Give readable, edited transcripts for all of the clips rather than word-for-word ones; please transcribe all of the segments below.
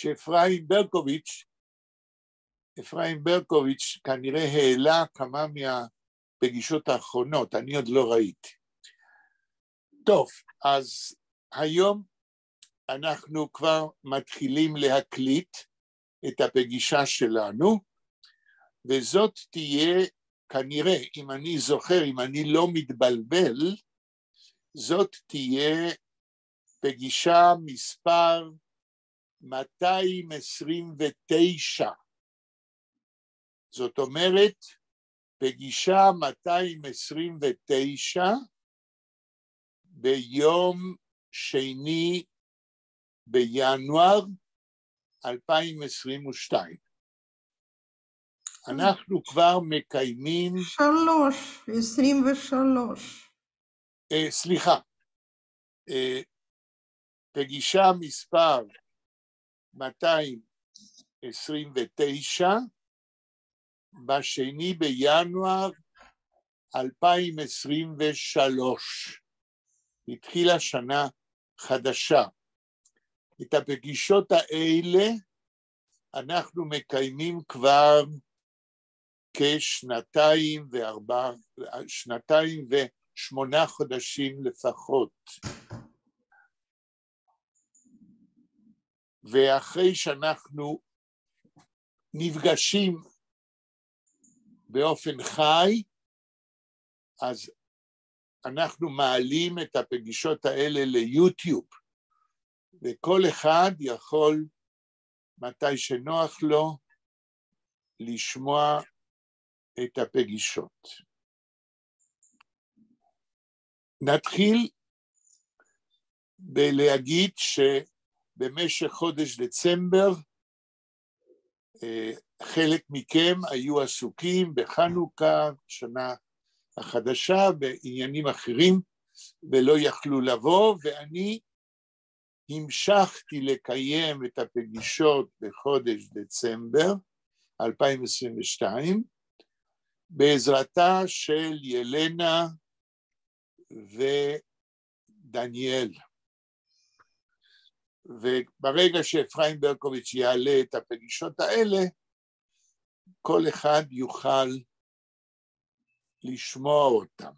שאפרים ברקוביץ', אפרים ברקוביץ' כנראה העלה כמה מהפגישות האחרונות, אני עוד לא ראיתי. טוב, אז היום אנחנו כבר מתחילים להקליט את הפגישה שלנו, וזאת תהיה כנראה, אם אני זוכר, אם אני לא מתבלבל, זאת תהיה פגישה מספר 229. זאת אומרת, פגישה 229 ביום שני בינואר 2022. אנחנו כבר מקיימים... שלוש, 23. סליחה, פגישה מספר 229, בשני בינואר 2023. התחילה שנה חדשה. את הפגישות האלה אנחנו מקיימים כבר כשנתיים וארבע, שנתיים ושמונה חודשים לפחות. ואחרי שאנחנו נפגשים באופן חי, אז אנחנו מעלים את הפגישות האלה ליוטיוב, וכל אחד יכול, מתי שנוח לו, לשמוע את הפגישות. נתחיל בלהגיד שבמשך חודש דצמבר חלק מכם היו עסוקים בחנוכה, שנה החדשה, בעניינים אחרים, ולא יכלו לבוא, ואני המשכתי לקיים את הפגישות בחודש דצמבר 2022, בעזרתה של ילנה ודניאל. וברגע שאפרים ברקוביץ' יעלה את הפגישות האלה, כל אחד יוכל לשמוע אותם.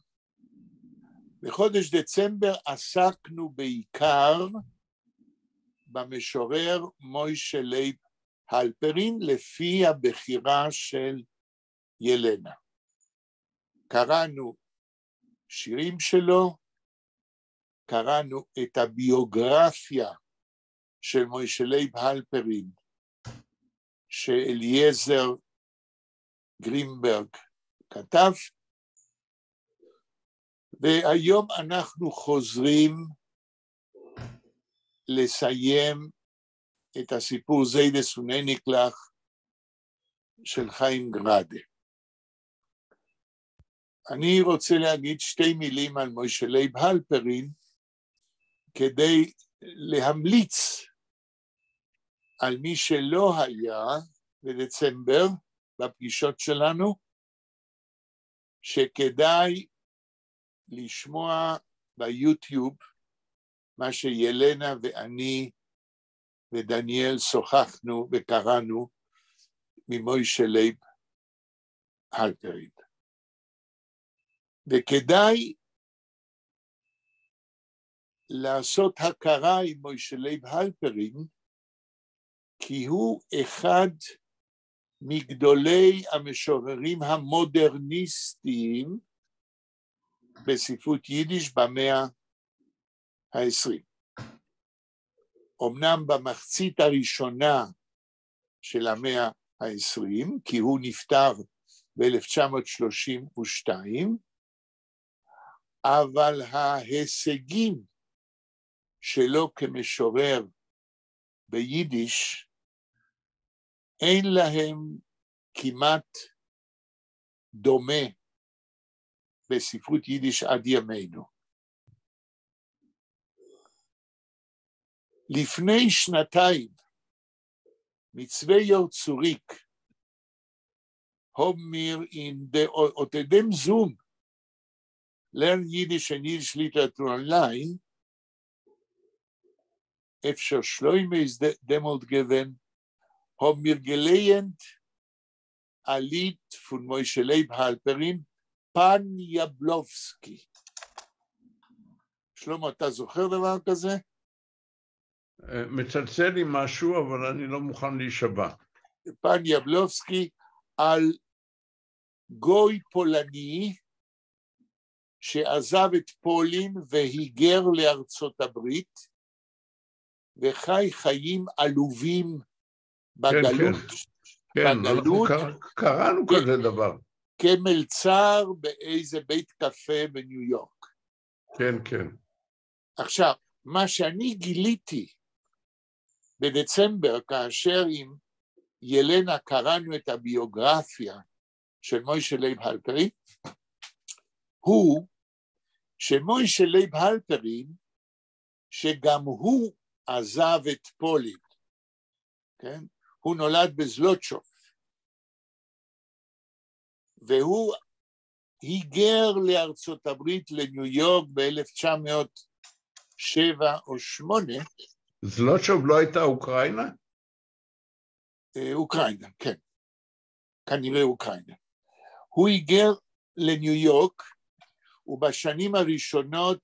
בחודש דצמבר עסקנו בעיקר במשורר מוישה לייב הלפרין, לפי הבחירה של ילנה. קראנו שירים שלו, קראנו את הביוגרפיה של מוישה לייב הלפרין, שאליעזר גרינברג כתב, והיום אנחנו חוזרים לסיים את הסיפור זיידעס און אייניקלעך של חיים גראדה. אני רוצה להגיד שתי מילים על מוישה לייב הלפרין, כדי להמליץ על מי שלא היה בדצמבר בפגישות שלנו, שכדאי לשמוע ביוטיוב מה שילנה ואני ודניאל שוחחנו וקראנו ממוישה לייב הלפרין. וכדאי לעשות הכרה עם מוישה לייב הלפרין, כי הוא אחד מגדולי המשוררים המודרניסטיים בספרות יידיש במאה ה-20. אמנם במחצית הראשונה של המאה ה-20, כי הוא נפטר ב-1932, אבל ההישגים שלו כמשורר ביידיש, אין להם כמעט דומה בספרות יידיש עד ימינו. לפני שנתיים, מיט צוויי יאר צוריק, האבן מיר אין אט דעם Zoom, Learn Yiddish and Yiddish Literature Online, אפשר שלמה איז דעמאלט געווען, האבן מיר געלייענט א ליד פון משה לייב האלפערין, פאן יאבלאווסקי. שלמה, אתה זוכר דבר כזה? מצלצל לי משהו, אבל אני לא מוכן להישבע. פאן יבלובסקי על גוי פולני שעזב את פולין והיגר לארצות הברית וחי חיים עלובים בגלות. כן, כן, בגלות. אנחנו קראנו כזה דבר. כמלצר באיזה בית קפה בניו יורק. כן, כן. עכשיו, מה שאני גיליתי בדצמבר, כאשר עם ילנה קראנו את הביוגרפיה של מוישה לייב הלפרין, הוא שמוישה לייב הלפרין, שגם הוא עזב את פולין, כן? הוא נולד בזלוטשוב, והוא היגר לארצות הברית, לניו יורק, ב-1907 או 8. זלוטשוב לא הייתה אוקראינה? אוקראינה, כן. כנראה אוקראינה. הוא היגר לניו יורק, ובשנים הראשונות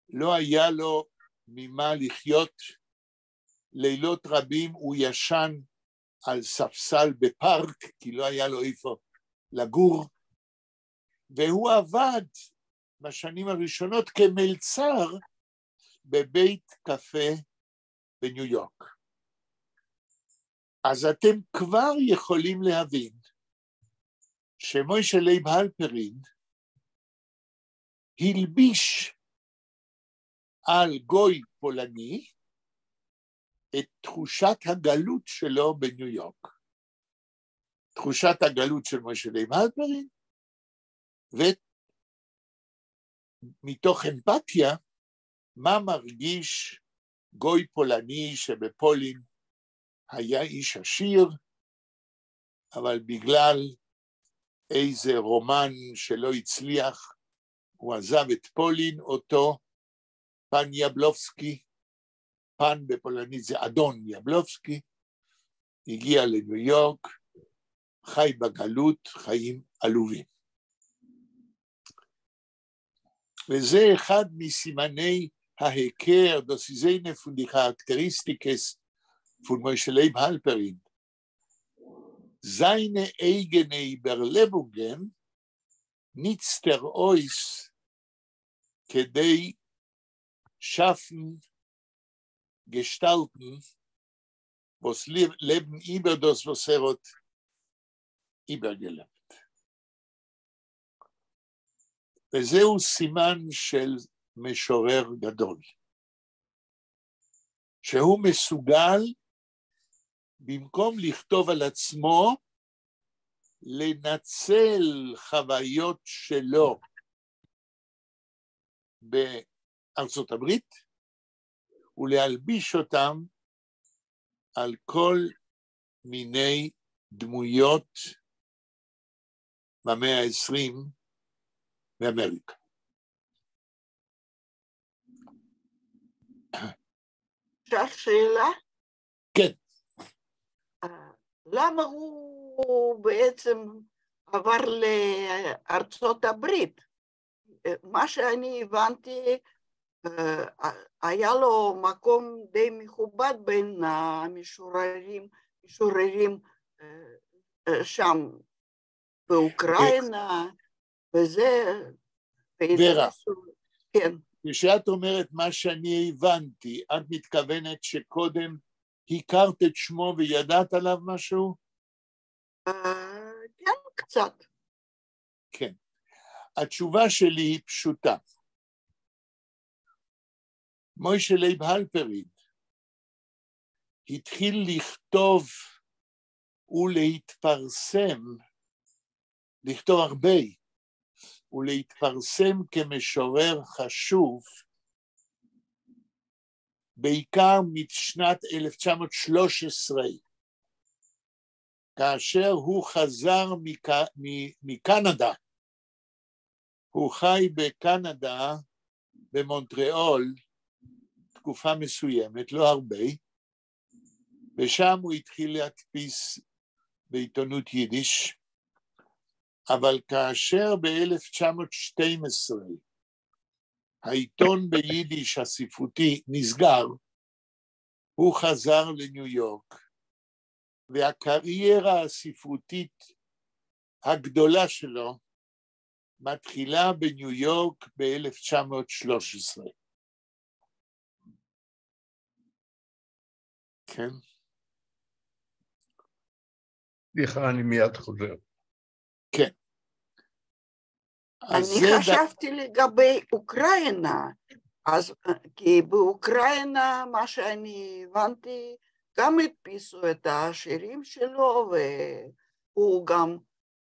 לא היה לו ממה לחיות. לילות רבים הוא ישן על ספסל בפארק, כי לא היה לו איפה לגור, והוא עבד בשנים הראשונות כמלצר בבית קפה בניו יורק. אז אתם כבר יכולים להבין שמוישה לייב הלפרין הלביש על גוי פולני את תחושת הגלות שלו בניו יורק. תחושת הגלות של מוישה לייב הלפרין, ומתוך אמפתיה, מה מרגיש גוי פולני שבפולין היה איש עשיר, אבל בגלל איזה רומן שלא הצליח, הוא עזב את פולין, אותו פן יבלובסקי, פן בפולנית זה אדון יבלובסקי, הגיע לניו יורק, חי בגלות, חיים עלובים. וזה אחד מסימני ההיכר, דאָס איז איינע פֿון די כאַראַקטעריסטיקעס פֿון משה לייב האַלפּערין. זײַנע אייגענע איבערלעבונגען ניצט ער אויס כּדי שאַפֿן געשטאַלטן, וואָס לעבן איבער דאָס, וואָס ער האָט איבערגעלעבט. וזהו סימן של משורר גדול, שהוא מסוגל, במקום לכתוב על עצמו, לנצל חוויות שלו בארצות הברית, ולהלביש אותם על כל מיני דמויות במאה ה-20 באמריקה. אפשר שאלה? כן. למה הוא בעצם עבר לארצות הברית? מה שאני הבנתי, היה לו מקום די מכובד בין המשוררים שם באוקראינה, וזה... ורה, כן. כשאת אומרת מה שאני הבנתי, את מתכוונת שקודם הכרת את שמו וידעת עליו משהו? כן, קצת. כן. התשובה שלי היא פשוטה. מוישה לייב הלפרין התחיל לכתוב ולהתפרסם, לכתוב הרבה, ולהתפרסם כמשורר חשוב, בעיקר משנת 1913, כאשר הוא חזר מקנדה. הוא חי בקנדה, במונטריאול, תקופה מסוימת, לא הרבה, ושם הוא התחיל להדפיס בעיתונות יידיש, אבל כאשר ב-1912 העיתון ביידיש הספרותי נסגר, הוא חזר לניו יורק, והקריירה הספרותית הגדולה שלו מתחילה בניו יורק ב-1913. כן. סליחה, אני מיד חוזר. כן. אני חשבתי לגבי אוקראינה, אז כי באוקראינה, מה שאני הבנתי, גם הדפיסו את השירים שלו, והוא גם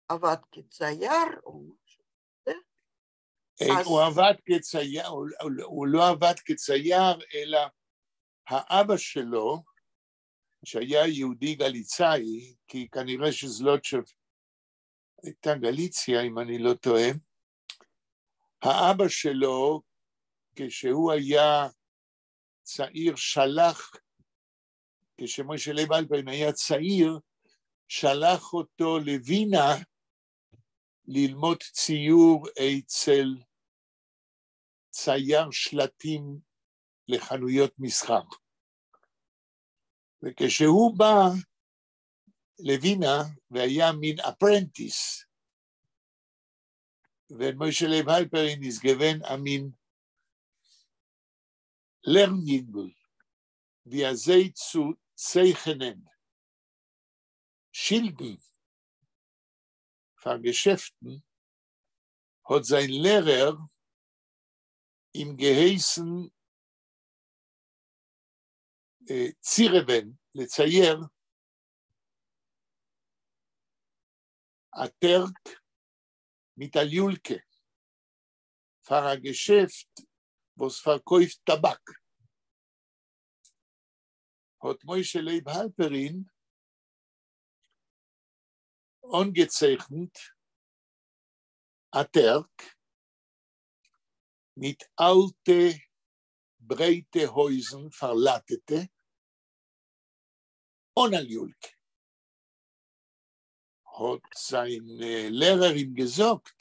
עבד כצייר או משהו כזה. הוא עבד כצייר, הוא לא עבד כצייר, אלא האבא שלו, שהיה יהודי גליצאי, כי כנראה שזלוטשב הייתה גליציה, אם אני לא טועה, האבא שלו, כשהוא היה צעיר, שלח, כשמשה לייב הלפרין היה צעיר, שלח אותו לווינה ללמוד ציור אצל צייר שלטים לחנויות מסחר. וכשהוא בא לווינה והיה מין apprentice, ומשה לייב הלפרין איז געווען אַ מין לערן־ייִנגל, ווי אַזוי צו צייכענען שילדן פֿאַר געשעפֿטן, האָט זײַן לערער אים געהייסן צירעווען, לצייר אַ טערק מיט אַ ליולקע פֿאַר אַ געשעפֿט, וואָס פֿאַרקויפֿט טאַבאַק. האָט משה לייב האַלפּערין אָנגעצייכנט אַ טערק מיט אַלטע ברייטע הויזן פֿאַרלאַטעטע אָן אַ ליולקע. האָט זײַן לערער אים געזאָגט,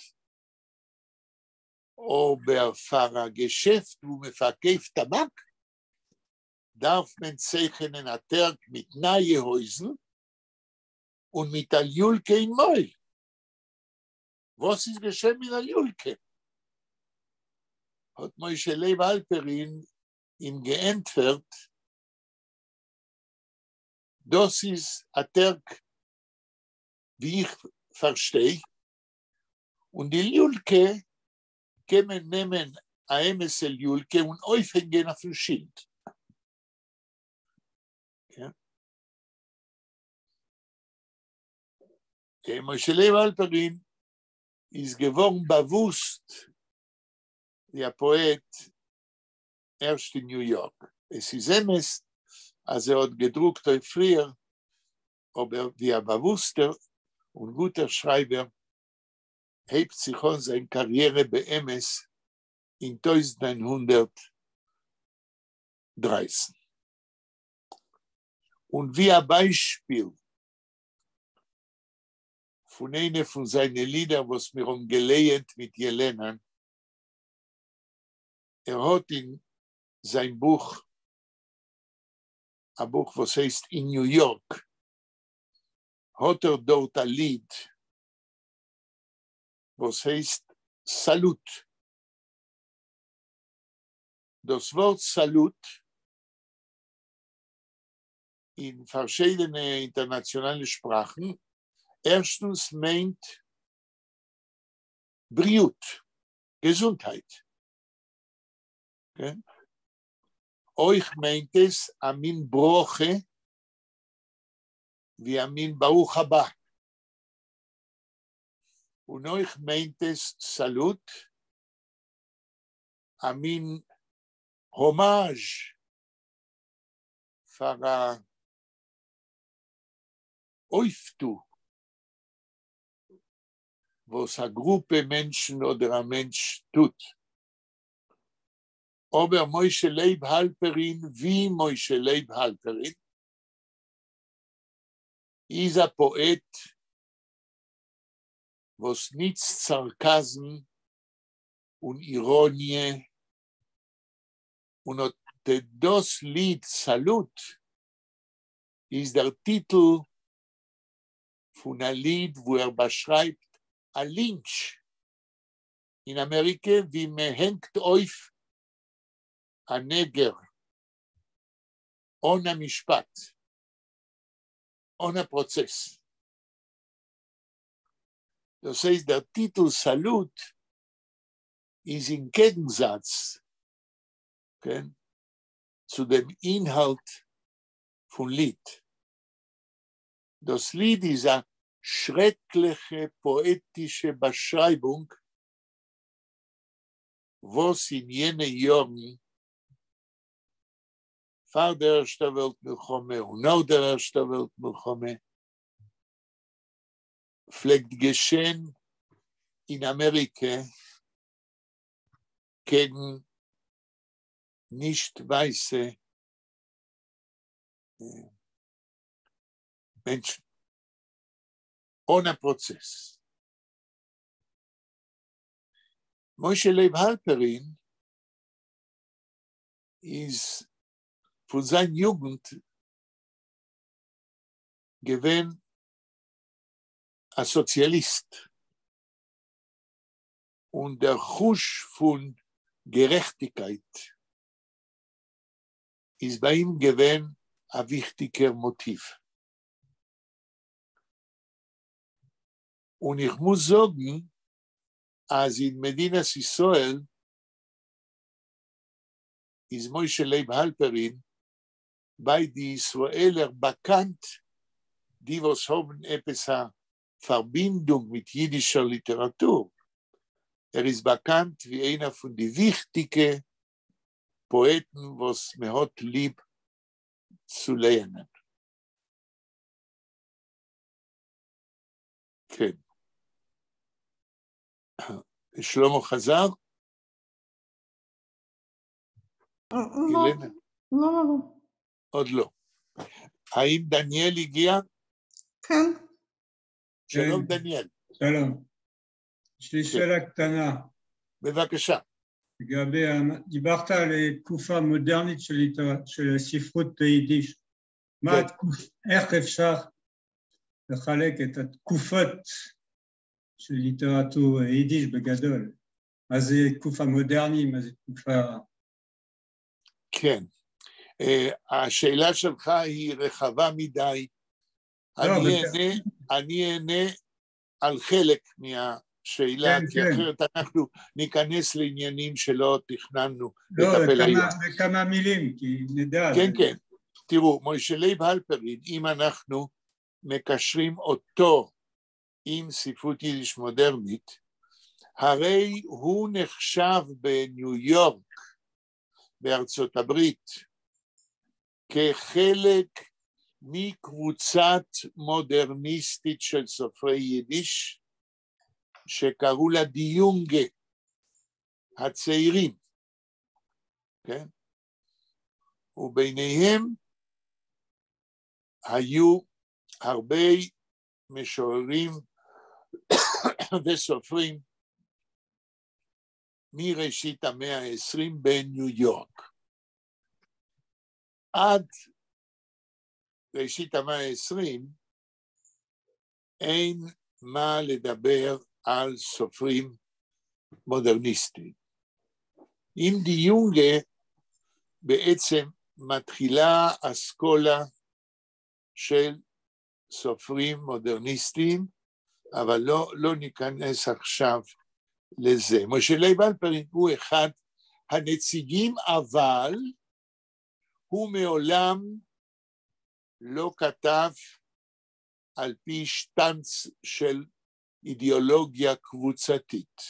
אָבער פֿאַר אַ געשעפֿט, וווּ מע פֿאַרקויפֿט טאַבאַק, דאַרף מען צייכענען אַ טערק מיט נײַע הויזן און מיט אַ ליולקע אין מויל. וואָס איז געשען מיט דער ליולקע? האָט משה לייב האַלפּערין אים געענטפֿערט, דאָס איז אַ טערק, ווי איך פֿאַרשטיי, און די ליולקע קען מען נעמען אַ אמתע ליולקע און אויפֿהענגען אויפֿן שילד. כן? משה לייב האַלפּערין איז געוואָרן באַוווּסט ווי אַ פּאָעט ערשט אין ניו-יאָרק. עס איז אמת, אַז ער האָט געדרוקט אויך פֿריִער, אָבער ווי אַ באַוווּסטער און גוטער שרײַבער הייבט זיך אָן זײַן קאַריערע באמת אין 1913. און ווי אַ בײַשפּיל פֿון איינע פֿון זײַנע לידער, וואָס מיר האָבן געלייענט מיט יעלענאַן, ער האָט אין זײַן בוך, אַ בוך וואָס הייסט אין ניו-יאָרק, האָט ער דאָרט אַ ליד, וואָס הייסט סאַלוט. דאָס וואָרט סאַלוט אין פֿאַרשיידענע אינטערנאַציאָנאַלע שפּראַכן, ערשטנס מיינט בריאות, געזונטהייט. כן? אויך מיינט עס אַ מין ברכה, ווי אַ מין ברוך הבא. און אויך מיינט עס סאַלוט, אַ מין האָמאַזש פֿאַר אַ אויפֿטו, וואָס אַ גרופּע מענטשן אָדער אַ מענטש טוט. אבער משה לייב האלפערין ווי משה לייב האלפערין איז א פאעט וואס ניצט סארקאזם און איראניע און אט דאס ליד סאלוט איז דער טיטל פון א ליד וואו ער באשרייבט א לינטש אין אמעריקע ווי מען הענגט אויף א נעגער אן א משפט, אן א פראצעס. דאס הייסט דער טיטל סאלוט איז אין קעגנזאץ, כן, צו דעם אינהאלט פון ליד. דאס ליד איז א שרעקליכע פאעטישע באשרייבונג וואס אין יענע יארן פאר דער ערשטער וועלט מלחמה און נאך דער ערשטער וועלט מלחמה פלעגט געשען אין אמעריקע קעגן נישט ווייסע מענטשן אן א פראצעס. משה לייב האלפערין איז פון זיין יוגנט געווען א סאציאליסט, און דער חוש פון גערעכטיגקייט איז ביי אים געווען א וויכטיגער מאטיוו. און איך מוז זאגן אז אין מדינת ישראל איז משה לייב האלפערין ביי די ישראלער באקאנט, די וואס האבן עפעס א פארבינדונג מיט אידישער ליטעראטור, ער איז באקאנט ווי איינער פון די וויכטיגע פאעטן וואס מען האט ליב צו לייענען. כן. שלמה חזר? לא, לא, לא. עוד לא. האם דניאל הגיע? כן. שלום דניאל. שלום. יש לי שאלה קטנה. בבקשה. לגבי, דיברת על תקופה מודרנית של ספרות יידיש. מה איך אפשר לחלק את התקופות של ליטרטור יידיש בגדול? מה זה תקופה מודרנית, מה זה תקופה... כן. השאלה שלך היא רחבה מדי. אני אענה על חלק מהשאלה, כי אחרת אנחנו ניכנס לעניינים שלא תכננו לטפל היום. לא, בכמה מילים, כי נדע. כן, כן. תראו, משה לייב הלפרין, אם אנחנו מקשרים אותו עם ספרות יידיש מודרנית, הרי הוא נחשב בניו יורק, בארצות הברית, כחלק מקבוצת מודרניסטית של סופרי יידיש, שקראו לה די יונגע, הצעירים, כן? וביניהם היו הרבה משוררים וסופרים מראשית המאה ה-20 בניו יורק. עד ראשית המאה ה-20 אין מה לדבר על סופרים מודרניסטים. עם די יונגה בעצם מתחילה אסכולה של סופרים מודרניסטים, אבל לא ניכנס עכשיו לזה. משה לייב הלפרין הוא אחד הנציגים, אבל הוא מעולם לא כתב על פי שטנץ של אידיאולוגיה קבוצתית.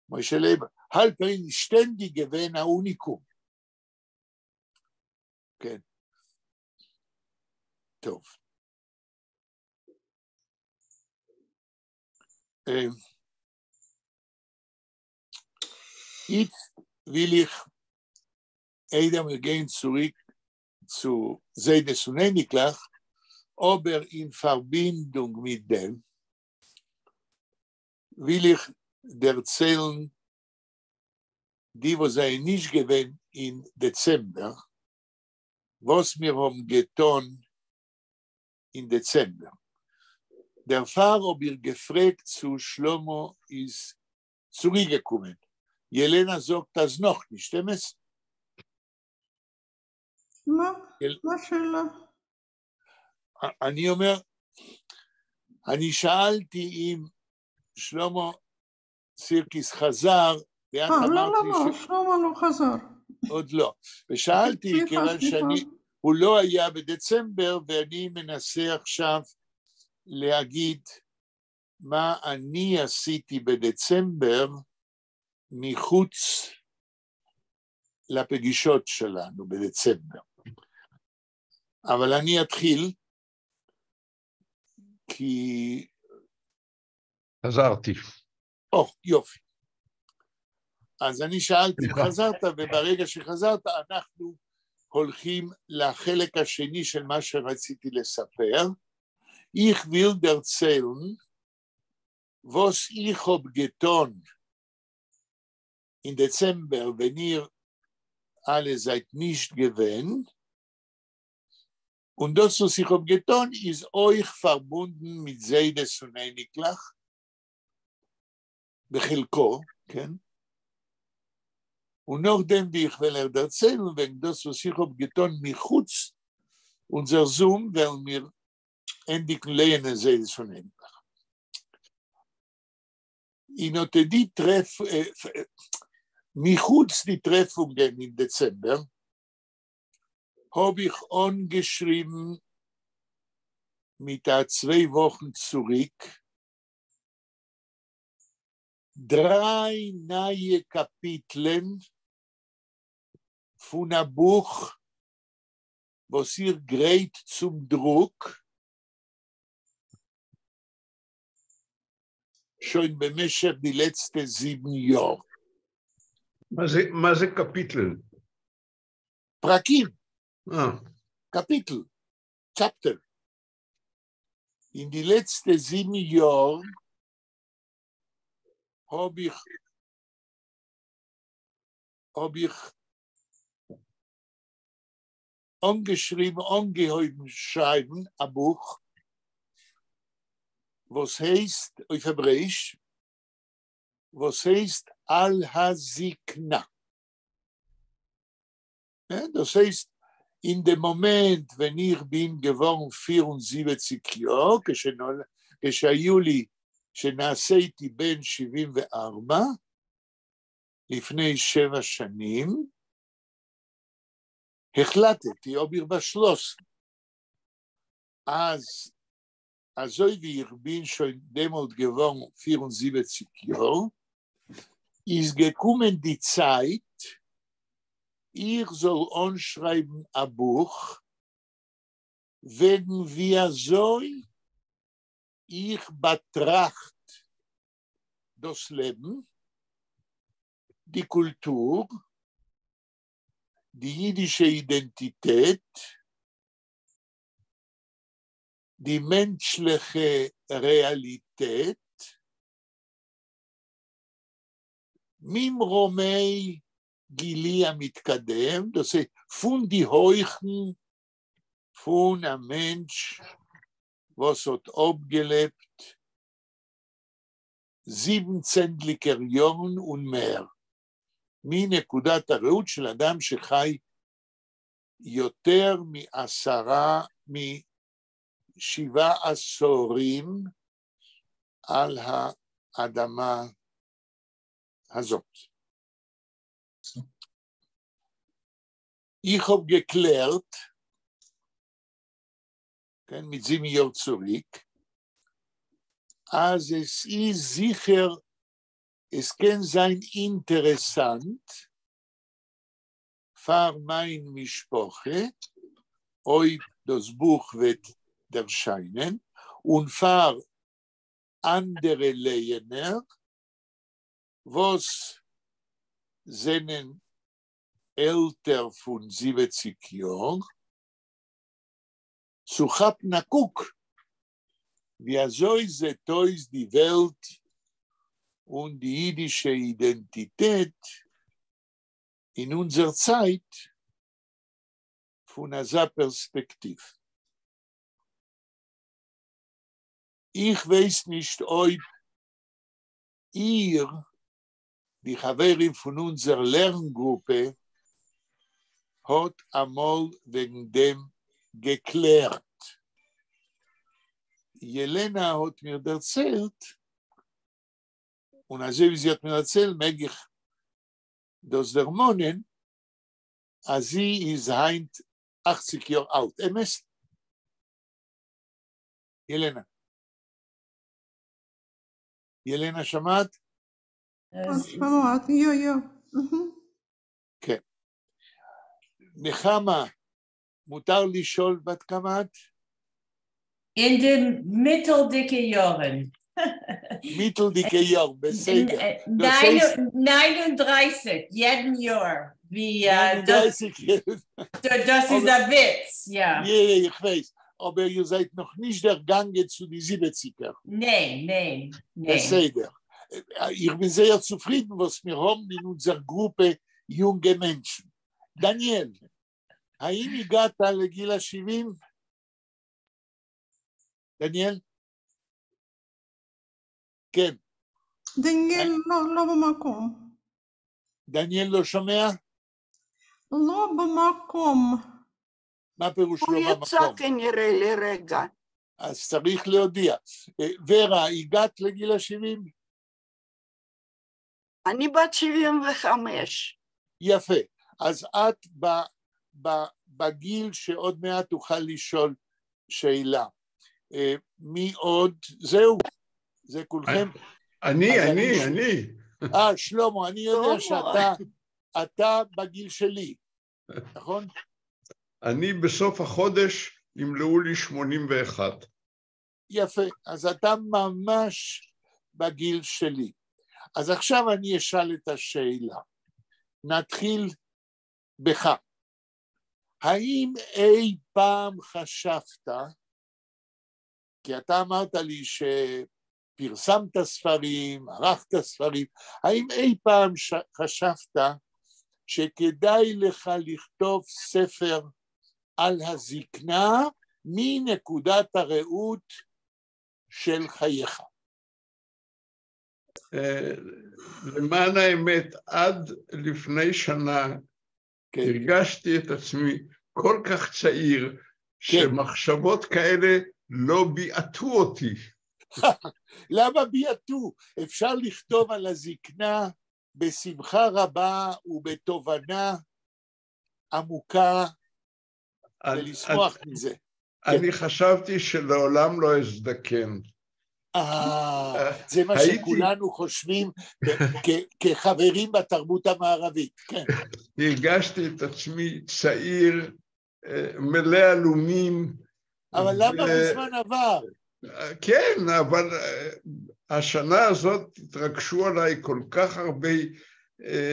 משה לייב הלפרין שטענדיק געווען אן אוניקום. כן. טוב. איצט וויל איך איידער מיר גייען צוריק צו זיידעס און אייניקלעך, אבער אין פארבינדונג מיט דעם וויל איך דערציילן די וואס זענען נישט געווען אין דעצעמבער, וואס מיר האבן געטון אין דעצעמבער. דערפאר האב איך געפרעגט צו שלמה איז צוריקגעקומען. ילנה זאגט אז נאכנישט, אמת? מה? מה השאלה? אני אומר, אני שאלתי אם שלמה סירקיס חזר, ואת אמרת לא, לא, לא, שלמה לא חזר. עוד לא. ושאלתי, כיוון שאני, הוא לא היה בדצמבר, ואני מנסה עכשיו להגיד מה אני עשיתי בדצמבר מחוץ לפגישות שלנו בדצמבר. אבל אני אתחיל, כי... חזרתי. או, יופי. אז אני שאלתי אם חזרת, וברגע שחזרת אנחנו הולכים לחלק השני של מה שרציתי לספר. איך וויל דערציילן, וואָס איך האָב געטאָן אין דעצעמבער, ווען איר אַלע זײַט נישט געווען, און דאָס, וואָס איך האָב געטאָן, איז אויך פֿאַרבונדן מיט זיידעס און אייניקלעך, בחלקו, כן? און נאָך דעם, ווי איך וועל אײַך דערציילן וועגן דאָס, וואָס איך האָב געטאָן מחוץ אונדזער זום, וועלן מיר ענדיקן לייענען זיידעס און אייניקלעך. אין אָט די טרעף, מחוץ די טרעפֿונגען אין דעצעמבער, האָב איך אָנגעשריבן מיט אַ צוויי וואָכן צוריק דרײַ נײַע קאַפּיטלען פֿון אַ בוך, וואָס איך גרייט צום דרוק, שוין במשך די לעצטע זיבן יאָר. מה זה קאַפּיטלען? פרקים. קאַפּיטל, chapter. אין די לעצטע זיבן יאָר האָב איך האָב איך אָנגעשריבן, אָנגעהויבן שרײַבן אַ בוך, וואָס הייסט אויף העברעיִש, וואָס הייסט על הזקנה. דאָס הייסט, אין דעם מאָמענט, ווען איך בין געוואָרן 74 יאָר, כשהיו לי, כשנעשיתי בן 74, לפני שבע שנים, החלטתי, האָב איך באַשלאָסן, אַז אַזוי ווי איך בין שוין דעמאָלט געוואָרן 74 יאָר, איז געקומען די צײַט, איך זאָל אָנשרײַבן אַ בוך וועגן ווי אַזוי איך באַטראַכט דאָס לעבן, די קולטור, די ייִדישע אידענטיטעט, די מענטשלעכע רעאַליטעט, ממרומי גילי המתקדם, דאָס הייסט, פֿון די הויכן פֿון אַ מענטש, וואָס האָט אָפּגעלעבט זיבן צענדליקער יאָרן און מער, מנקודת הראות של אדם שחי יותר מעשרה, משבעה עשורים על האדמה הזאת. איך האָב געקלערט, כן, מיט זיבן יאָר צוריק, אַז עס איז זיכער, עס קען זײַן אינטערעסאַנט פֿאַר מײַן משפּחה, אויב דאָס בוך וועט דערשײַנען, און פֿאַר אַנדערע לייענער, וואָס זענען עלטער פון זיבעציק יאר, צו כאפן א קוק ווי אזוי זעט אויס די וועלט און די אידישע אידענטיטעט אין אונזער צייט פון אזא פערספעקטיוו. איך ווייס נישט אויב איר, די חברים פון אונזער לערן גרופע, האט אמאל וועגן דעם געקלערט. ילנה האט מיר דערציילט, און אזוי ווי זי האט מיר דערציילט מעג איך דאס דערמאנען, אז זי איז היינט אכציג יאר אלט, אמת? ילנה. ילנה שמעת? שמעת, יא יא. כן. נחמה, מותר לשאול בת כמה את? אין די מיטלדיקע יארן. מיטלדיקע יאר, בסדר. 39 יעדן יאר. דאס איז א וויץ, יא. יא, איך ווייס. אבער איר זייט נאך נישט דערגאנגען צו די זיבעציגער. ניין, ניין, ניין. בסדר. איך בין זייער צופרידן וואס מיר האבן אין אונזער גרופע יונגע מענטשן. דניאל, האם הגעת לגיל ה-70? דניאל? כן. דניאל לא במקום. דניאל לא שומע? לא במקום. מה פירוש לא הוא במקום? יצא כנראה לרגע. אז צריך להודיע. ורה, הגעת לגיל ה-70? אני בת 75. יפה. אז את בגיל שעוד מעט תוכל לשאול שאלה. מי עוד? זהו, זה כולכם. אני, אני, אני. שלמה, אני יודע שאתה בגיל שלי, נכון? אני בסוף החודש ימלאו לי 81. יפה, אז אתה ממש בגיל שלי. אז עכשיו אני אשאל את השאלה. נתחיל בך. האם אי פעם חשבת, כי אתה אמרת לי שפרסמת ספרים, ערכת ספרים, האם אי פעם חשבת שכדאי לך לכתוב ספר על הזקנה מנקודת הראות של חייך? למען האמת, עד לפני שנה הרגשתי את עצמי כל כך צעיר, שמחשבות כאלה לא ביעטו אותי. למה ביעטו? אפשר לכתוב על הזקנה בשמחה רבה ובתובנה עמוקה ולשמוח מזה. אני חשבתי שלעולם לא אזדקן. זה מה שכולנו חושבים כחברים בתרבות המערבית, כן. הרגשתי את עצמי צעיר, מלא אלומים. אבל למה בזמן עבר? כן, אבל השנה הזאת התרגשו עליי כל כך הרבה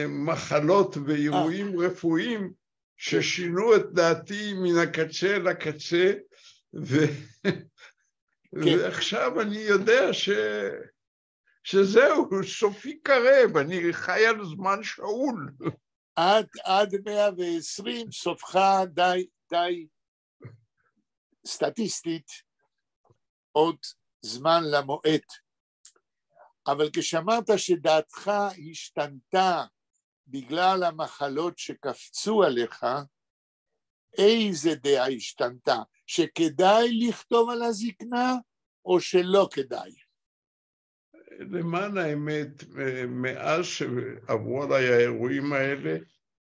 מחלות ואירועים רפואיים, ששינו את דעתי מן הקצה לקצה, ועכשיו אני יודע שזהו, סופי קרב, אני חי על זמן שאול. עד 120, סופך די סטטיסטית, עוד זמן למועד. אבל כשאמרת שדעתך השתנתה בגלל המחלות שקפצו עליך, איזה דעה השתנתה? שכדאי לכתוב על הזקנה או שלא כדאי? למען האמת, מאז שעברו עליי האירועים האלה,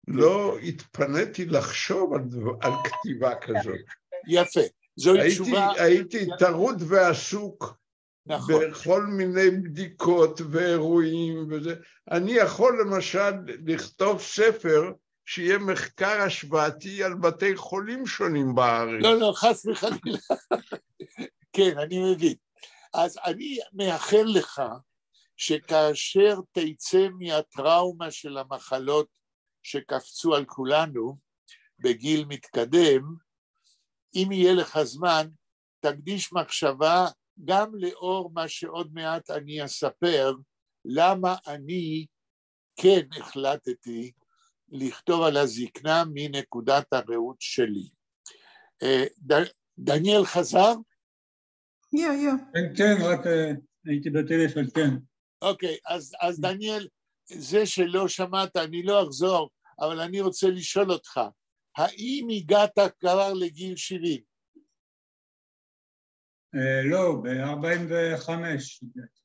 לא התפניתי לחשוב על כתיבה כזאת. יפה, זוהי תשובה... הייתי טרוד ועסוק בכל מיני בדיקות ואירועים וזה. אני יכול למשל לכתוב ספר שיהיה מחקר השוואתי על בתי חולים שונים בארץ. לא, לא, חס וחלילה. כן, אני מבין. אז אני מאחל לך שכאשר תצא מהטראומה של המחלות שקפצו על כולנו בגיל מתקדם, אם יהיה לך זמן, תקדיש מחשבה גם לאור מה שעוד מעט אני אספר, למה אני כן החלטתי לכתוב על הזקנה מנקודת הראות שלי. דניאל חזר? יא, יא. כן, כן, רק הייתי בטלפון, כן. אוקיי, אז דניאל, זה שלא שמעת, אני לא אחזור, אבל אני רוצה לשאול אותך, האם הגעת כבר לגיל 70? לא, ב-45 הגעתי.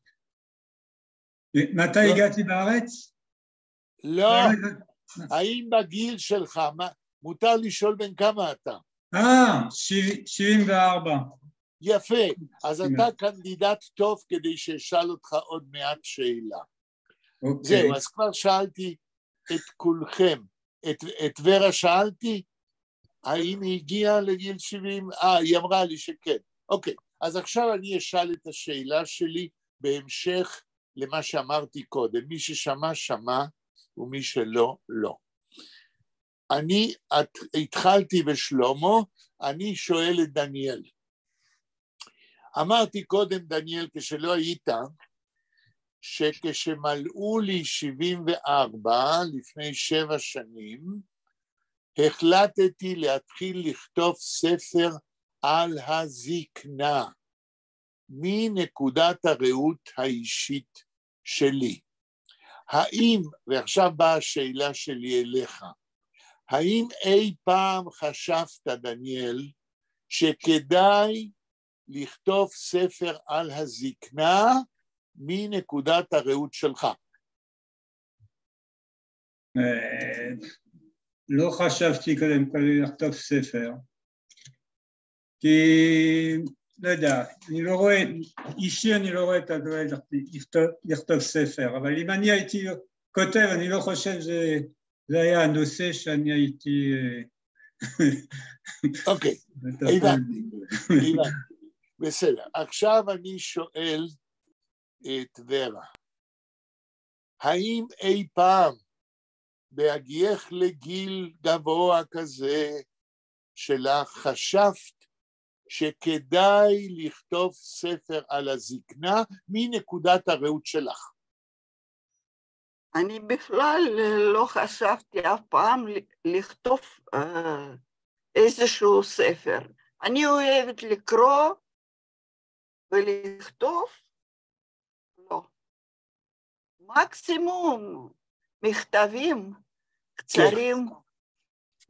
מתי הגעתי בארץ? לא, האם בגיל שלך, מותר לשאול בן כמה אתה? 74. יפה, אז אתה קנדידט טוב כדי שאשאל אותך עוד מעט שאלה. זהו, אז כבר שאלתי את כולכם. את ורה שאלתי, האם היא הגיעה לגיל 70? היא אמרה לי שכן. אוקיי, אז עכשיו אני אשאל את השאלה שלי בהמשך למה שאמרתי קודם. מי ששמע, שמע, ומי שלא, לא. אני התחלתי בשלמה, אני שואל את דניאל. אמרתי קודם, דניאל, כשלא היית, שכשמלאו לי 74, לפני 7 שנים, החלטתי להתחיל לכתוב ספר על הזקנה, מנקודת הראות האישית שלי. האם, ועכשיו באה השאלה שלי אליך, האם אי פעם חשבת, דניאל, שכדאי לכתוב ספר על הזקנה מנקודת הראות שלך? לא חשבתי קודם כל לכתוב ספר, כי לא יודע, אני לא רואה, אישי אני לא רואה את הדבר לכתוב ספר, אבל אם אני הייתי כותב, אני לא חושב שזה היה הנושא שאני הייתי... אוקיי, הבנתי, הבנתי. בסדר, עכשיו אני שואל את ורה, האם אי פעם בהגיעך לגיל גבוה כזה שלך חשבת שכדאי לכתוב ספר על הזקנה מנקודת הראות שלך? אני בכלל לא חשבתי אף פעם לכתוב איזשהו ספר. אני אוהבת לקרוא ולכתוב, לא. מקסימום מכתבים קצרים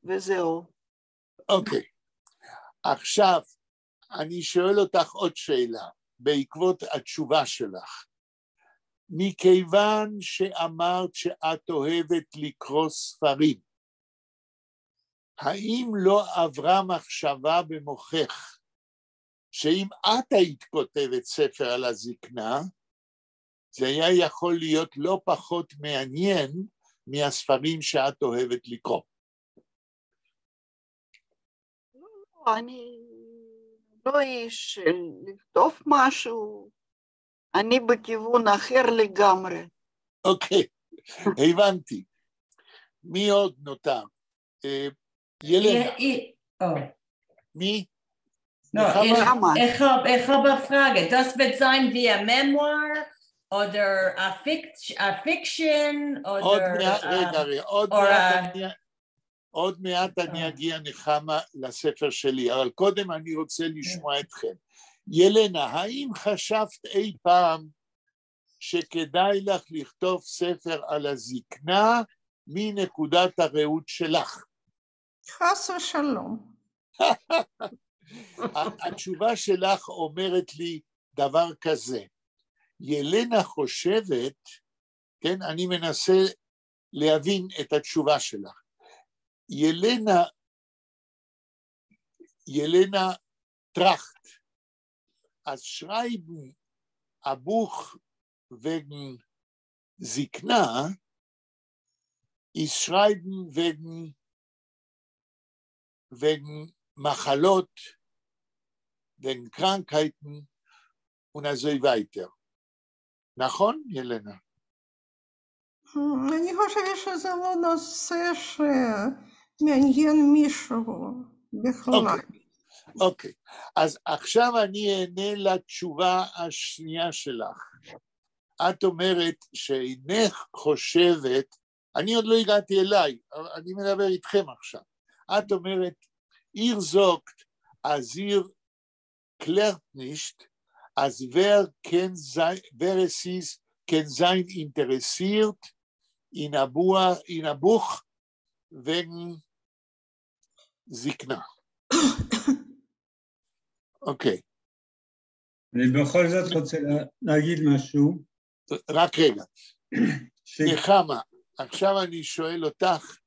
וזהו. אוקיי. עכשיו, אני שואל אותך עוד שאלה, בעקבות התשובה שלך. מכיוון שאמרת שאת אוהבת לקרוא ספרים, האם לא עברה מחשבה במוחך שאם את היית כותבת ספר על הזקנה, זה היה יכול להיות לא פחות מעניין מהספרים שאת אוהבת לקרוא? לא, אני לא איש של לכתוב משהו, אני בכיוון אחר לגמרי. אוקיי, הבנתי. מי עוד נותר? ילנה. מי? No, איך האָב אַ פֿראַגע. דאָס וועט זײַן ווי אַ memoir אָדער אַ fiction אָדער רגע, רגע, עוד מעט אני אגיע נחמה לספר שלי, אבל קודם אני רוצה לשמוע אתכם. ילנה, האם חשבת אי פעם שכדאי לך לכתוב ספר על הזקנה מנקודת הראות שלך? חס ושלום. התשובה שלך אומרת לי דבר כזה, ילנה חושבת, כן, אני מנסה להבין את התשובה שלך, ילנה טראַכט, אַז שרײַבן אַ בוך וועגן זקנה, איז שרײַבן וועגן מחלות, וועגן קראַנקייטן און אַזוי ווײַטער. נכון, ילנה? אני חושבת שזה לא נושא שמעניין מישהו בכלל. אוקיי, אז עכשיו אני אענה לתשובה השנייה שלך. את אומרת שאינך חושבת, אני עוד לא הגעתי אליי, אני מדבר איתכם עכשיו. את אומרת, איר זאָגט, אַז איר קלערט נישט, אַז ווער קען זײַן, ווער עס איז, קען זײַן אינטערעסירט אין אַ בוך, אין אַ בוך וועגן זקנה. אוקיי. אני בכל זאת רוצה להגיד משהו. רק רגע. נחמה, עכשיו אני שואל אותך,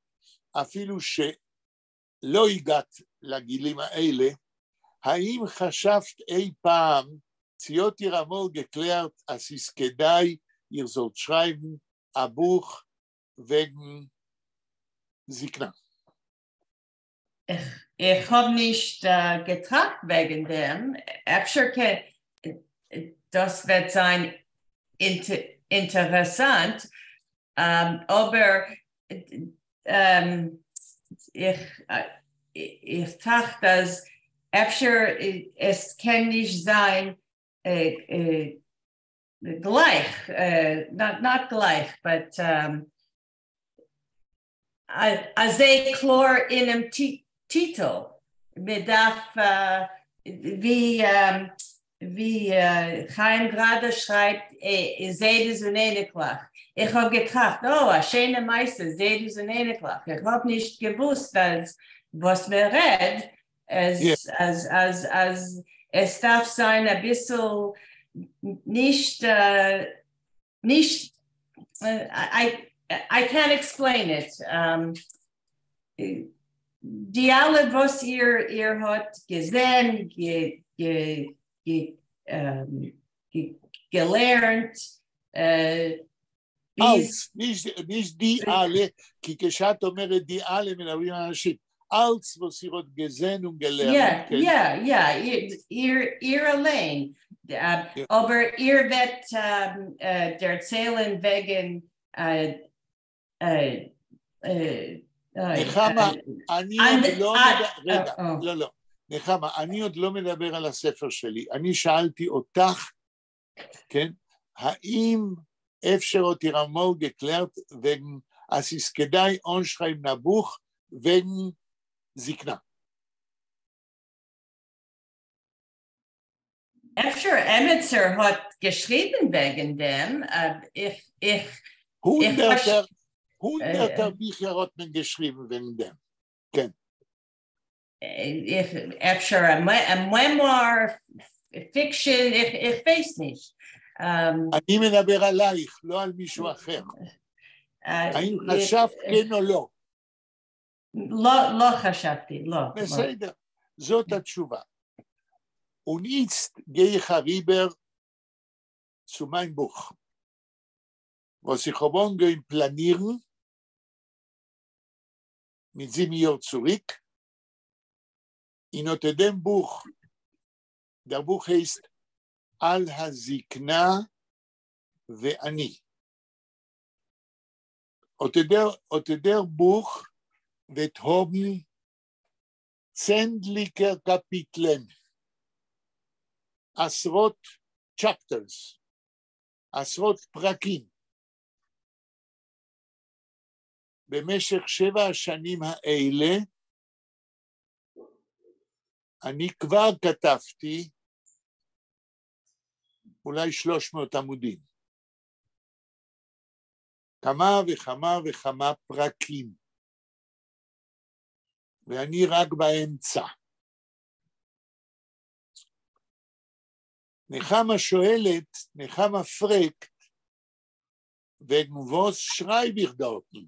אפילו שלא הגעת לגילים האלה, האם חשבת אי פעם, צי האָט איר אַמאָל געקלערט, אַז ס'איז כּדאַי, איר זאָלט שרײַבן אַ בוך וועגן זקנה? איך האָב נישט געטראַכט וועגן דעם. אפֿשר קען, דאָס וועט זײַן אינטערעסאַנט, אָבער איך טראַכט, אַז אפֿשר עס קען נישט זײַן גלײַך, not גלײַך, but אַזוי קלאָר אינעם טיטל. מע דאַרף, ווי חיים גראַדע שרײַבט, זיידעס און אייניקלעך. איך האָב געטראַכט, אוי, אַ שיינע מעשׂה, זיידעס און אייניקלעך. איך האָב נישט געוווּסט, אַז וואָס מע רעדט, אַז עס דאַרף זײַן אַ ביסל נישט, I can't explain it. די אַלע, וואָס איר האָט געזען, געלערנט, אַלץ, נישט די אַלע, כי כשאת אומרת די אַלע מדברים על אנשים, אַלץ וואָס איר האָט געזען און געלערנט. יאָ, איר אַליין. אָבער איר וועט דערציילן וועגן נחמה, אני עוד לא מדבר, רגע, לא, לא, נחמה, אני עוד לא מדבר על הספר שלי, אני שאלתי אותך, כן, האם אפֿשר האָט איר אַמאָל געקלערט וועגן, אַז ס'איז כּדאַי אָנשרײַבן אַ בוך וועגן זקנה? אפֿשר עמעצער האָט געשריבן וועגן דעם, איך הונדערטער ביכער האָט מען געשריבן וועגן דעם, כן. איך, אפֿשר אַ memoir, fiction, איך ווייס נישט. אני מדבר עלייך, לא על מישהו אחר. האם חשבת כן או לא? לא, לא חשבתי, לא. בסדר, זאת התשובה. און איצט גיי איך אַריבער צו מײַן בוך. וואָס איך האָב אָנגעהויבן פּלאַנירן מיט 7 יאָר צוריק, אין אָט דעם בוך, דער בוך הייסט על הזקנה ואני. אָט דער בוך וועט האָבן צענדליקער קאַפּיטלען, עשרות chapters, עשרות פרקים. במשך 7 השנים האלה, אני כבר כתבתי אולי 300 עמודים. כמה וכמה וכמה פרקים. ואני רק באמצע. נחמה שואלת, נחמה פֿרעגט, וועגן וואָס שרײַב איך דאָרטן?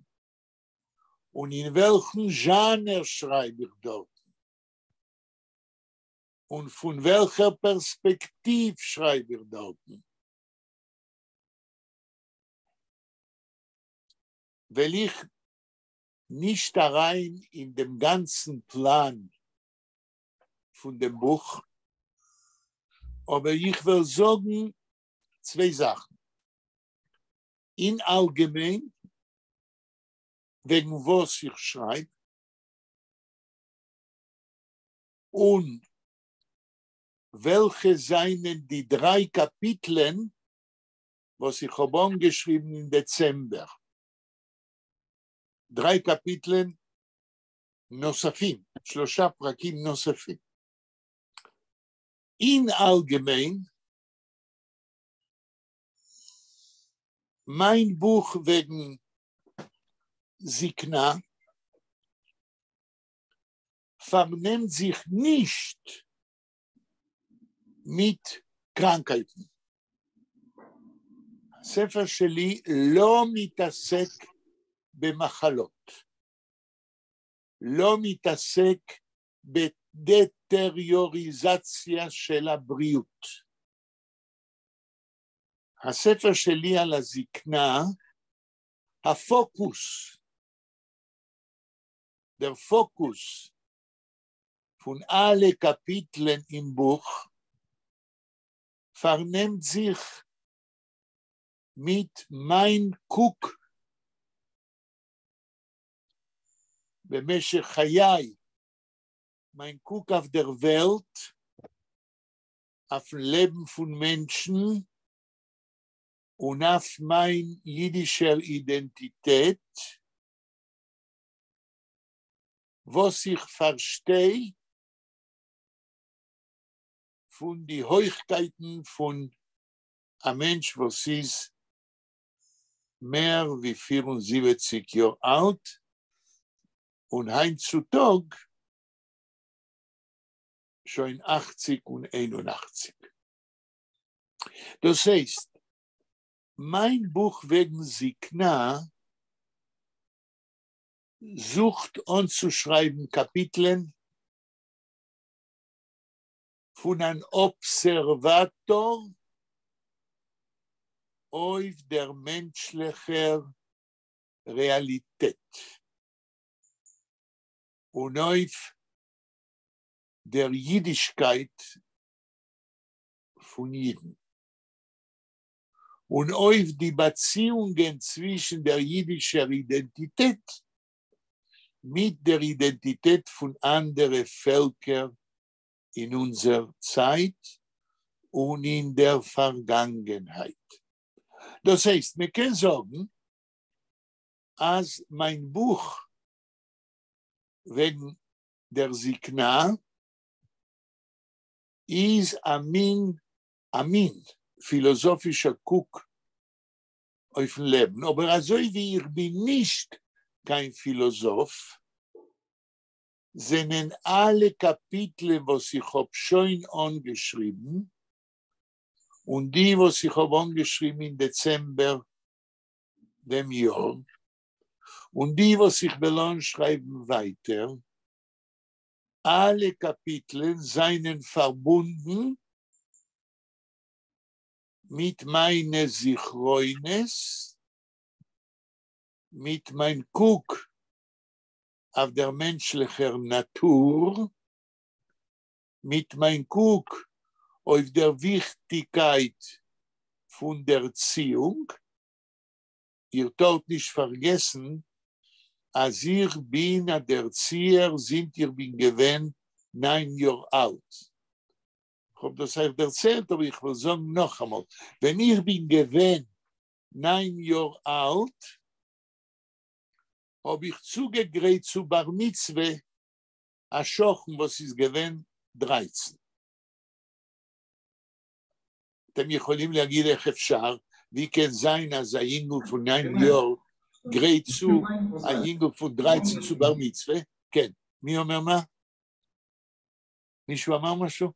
און אין וועלכן זשאַנער שרײַב איך דאָרטן? און פֿון וועלכער פּערספּעקטיוו שרײַב איך דאָרטן? וועל איך נישט אַרײַן אין דעם גאַנצן פּלאַן פֿון דעם בוך, אָבער איך וועל זאָגן צוויי זאַכן. אין אַלגעמיין וועגן וואָס איך שרײַב און וועלכע זײַנען די דרײַ קאַפּיטלען, וואָס איך האָב אָנגעשריבן אין דעצעמבער. דרײַ קאַפּיטלען נוספים, שלושה פרקים נוספים. אין אַלגעמיין, מײַן בוך וועגן זקנה פֿאַרנעמט זיך נישט מיט קראַנקייטן. הספר שלי לא מתעסק במחלות, לא מתעסק בדטריוריזציה של הבריאות. הספר שלי על הזקנה, הפוקוס, דער פֿאָקוס פֿון אַלע קאַפּיטלען אין בוך פֿאַרנעמט זיך מיט מײַן קוק במשך חיי, מײַן קוק אויף דער וועלט, אויפֿן לעבן פֿון מענטשן און אויף מײַן ייִדישער אידענטיטעט, וואָס איך פֿאַרשטיי פֿון די הויכקייטן פֿון אַ מענטש, וואָס איז מער ווי 74 יאָר אַלט און הײַנט צו טאָג שוין 80 און 81. דאָס הייסט, מײַן בוך וועגן זקנה זוכט אָנצושרײַבן קאַפּיטלען פֿון אַן אָבסערוואַטאָר אויף דער מענטשלעכער רעאַליטעט און אויף דער ייִדישקייט פֿון ייִדן און אויף די באַציִונגען צווישן דער ייִדישער אידענטיטעט מיט דער אידענטיטעט פֿון אַנדערע פֿעלקער אין אונדזער צײַט און אין דער פֿאַרגאַנגענהייט. דאָס הייסט, מע קען זאָגן, אַז מײַן בוך וועגן דער זקנה איז אַ מין, אַ מין פֿילאָזאָפֿישער קוק אויפֿן לעבן. אָבער אַזוי ווי איך בין נישט קיין פֿילאָזאָף, זענען אַלע קאַפּיטלען, וואָס איך האָב שוין אָנגעשריבן, און די, וואָס איך האָב אָנגעשריבן אין דעצעמבער דעם יאָר, און די, וואָס איך וועל אָנשרײַבן ווײַטער, אַלע קאַפּיטלען זײַנען פֿאַרבונדן מיט מײַנע זכרונות, מיט מײַן קוק אויף דער מענטשלעכער נאַטור, מיט מײַן קוק אויף דער וויכטיקייט פֿון דערציִונג. איר טאָרט נישט פֿאַרגעסן, אַז איך בין אַ דערציִער, זינט איך בין געווען נײַן יאָר אַלט. איך האָב דאָס אײַך דערציילט, אָבער איך וויל זאָגן נאָך אַ מאָל. ווען איך בין געווען נײַן יאָר אַלט, האָב איך צוגעגרייט צו בר-מיצווה אַ שכן, וואָס איז געווען 13. אתם יכולים להגיד איך אפשר, ווי קען זײַן, אַז אַ ייִנגל פֿון 9 יאָר גרייט צו אַ ייִנגל פֿון 13 צו בר-מיצווה? כן. מי אומר מה? מישהו אמר משהו?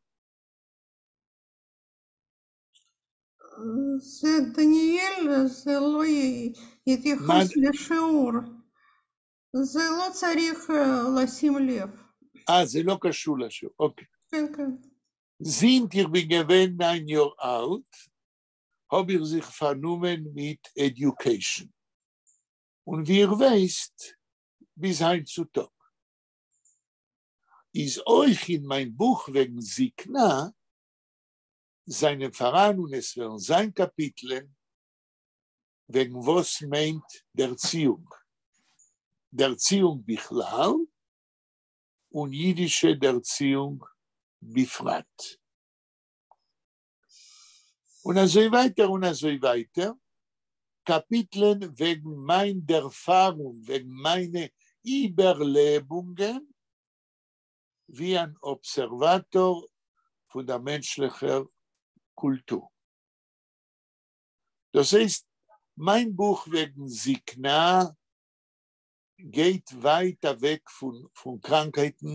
זה דניאל, זה לא יתייחס לשיעור. זה לא צריך לשים לב. אה, זה לא קשור לשיעור, אוקיי. כן, כן. זינט איך בין געווען 9 יאָר אַלט, האָב איך זיך פֿאַרנומען מיט education. און ווי איר ווייסט, ביז הײַנט צו טאָג. איז אויך אין מײַן בוך וועגן זקנה זײַנען פֿאַראַן און עס וועלן זײַן קאַפּיטלען וועגן וואָס מיינט דערציִונג. דערציאונג בכלל און יידישע דערציאונג בפרט. און אזוי ווייטער און אזוי ווייטער, קאפיטלען וועגן מיין דערפארונג, וועגן מיינע איבערלעבונגען ווי אן אבסערוואטאר פון דער מענטשליכער קולטור. דאס הייסט, מיין בוך וועגן זקנה גייט ווייט אוועק פון קראנקהייטן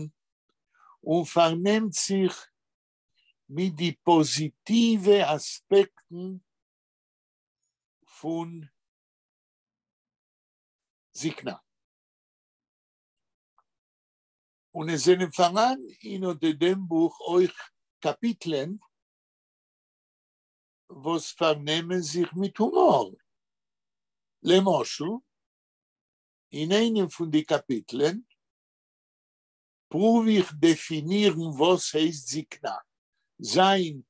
און פארנעמט זיך מיט די פאזיטיווע אספעקטן פון זקנה. און עס זענען פאראן אין אט דעם בוך אויך קאפיטלען וואס פארנעמען זיך מיט הומאר. למשל, אין איינעם פון די קאפיטלען פרואוו איך דעפינירן וואס הייסט זקנה, ז'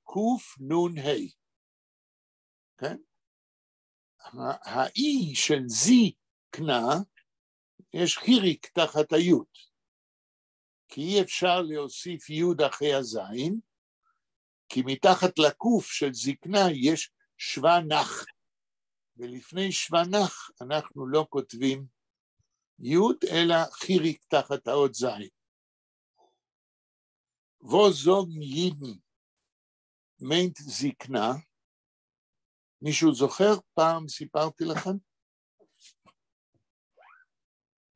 ק' נ' ה'. כן? האי של זקנה, יש חיריק תחת היוד. כי אי אפשר להוסיף יוד אחרי הזין, כי מתחת לקוף של זקנה יש שווא נח, ולפני שווא נח אנחנו לא כותבים יוד, אלא חיריק תחת האות זין. וואָס זאָגן ייִדן מיינט זקנה? מישהו זוכר? פעם סיפרתי לכם?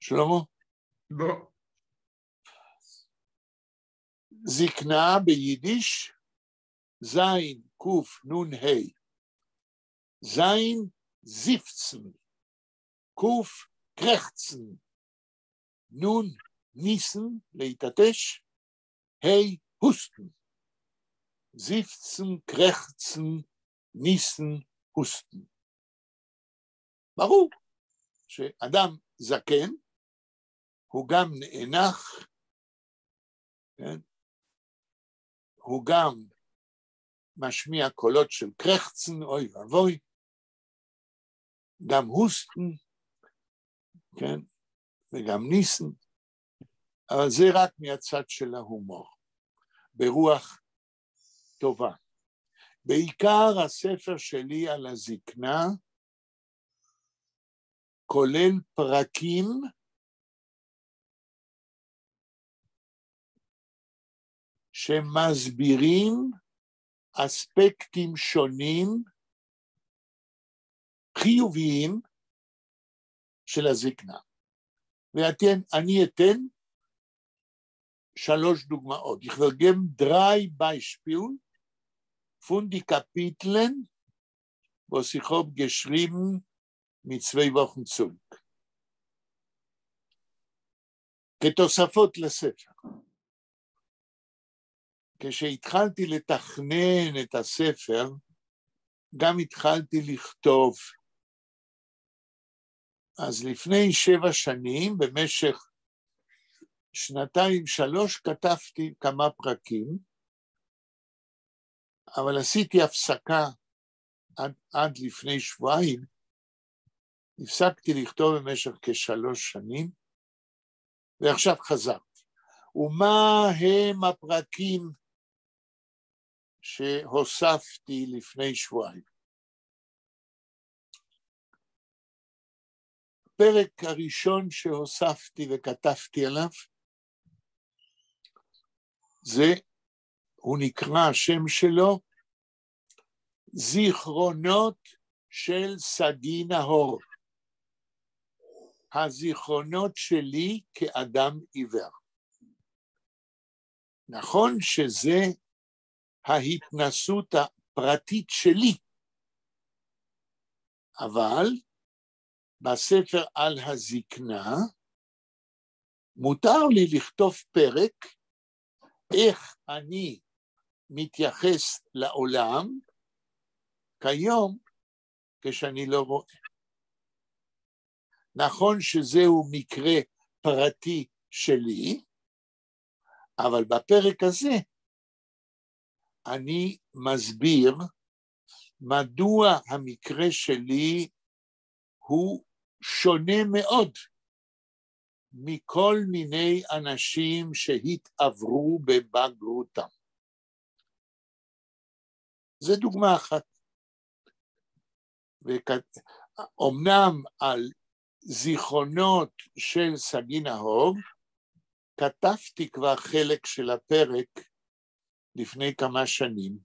שלמה? לא. זקנה ביידיש, זין קוף נון ה', זין זיפצן, קוף קרעכצן, נון ניסן להתעטש, ה' הוסטן. זיפצן, קרעכצן, ניסן, הוסטן. ברור שאדם זקן הוא גם נאנח, כן? הוא גם משמיע קולות של קרעכצן, אוי ואבוי, גם הוסטן, כן? וגם ניסן, אבל זה רק מהצד של ההומור, ברוח טובה. בעיקר הספר שלי על הזקנה כולל פרקים שמסבירים אספקטים שונים חיוביים של הזקנה. ואני אתן שלוש דוגמאות. איך וועל געבן דרײַ בײַשפּילן פֿון די קאַפּיטלען, וואָס איך האָב געשריבן מיט צוויי וואָכן צוריק. כתוספות לספר. כשהתחלתי לתכנן את הספר, גם התחלתי לכתוב. אז לפני 7 שנים, במשך שנתיים, 3, כתבתי כמה פרקים, אבל עשיתי הפסקה עד לפני שבועיים, הפסקתי לכתוב במשך כ3 שנים, ועכשיו חזרתי. ומה הם הפרקים שהוספתי לפני שבועיים? הפרק הראשון שהוספתי וכתבתי עליו, זה, הוא נקרא השם שלו, זיכרונות של סגי נהור. הזיכרונות שלי כאדם עיוור. נכון שזה ההתנסות הפרטית שלי, אבל בספר על הזקנה מותר לי לכתוב פרק איך אני מתייחס לעולם כיום כשאני לא רואה. נכון שזהו מקרה פרטי שלי, אבל בפרק הזה אני מסביר מדוע המקרה שלי הוא שונה מאוד מכל מיני אנשים שהתעברו בבגרותם. זו דוגמה אחת. אמנם על זיכרונות של סגי נהור, כתבתי כבר חלק של הפרק לפני כמה שנים,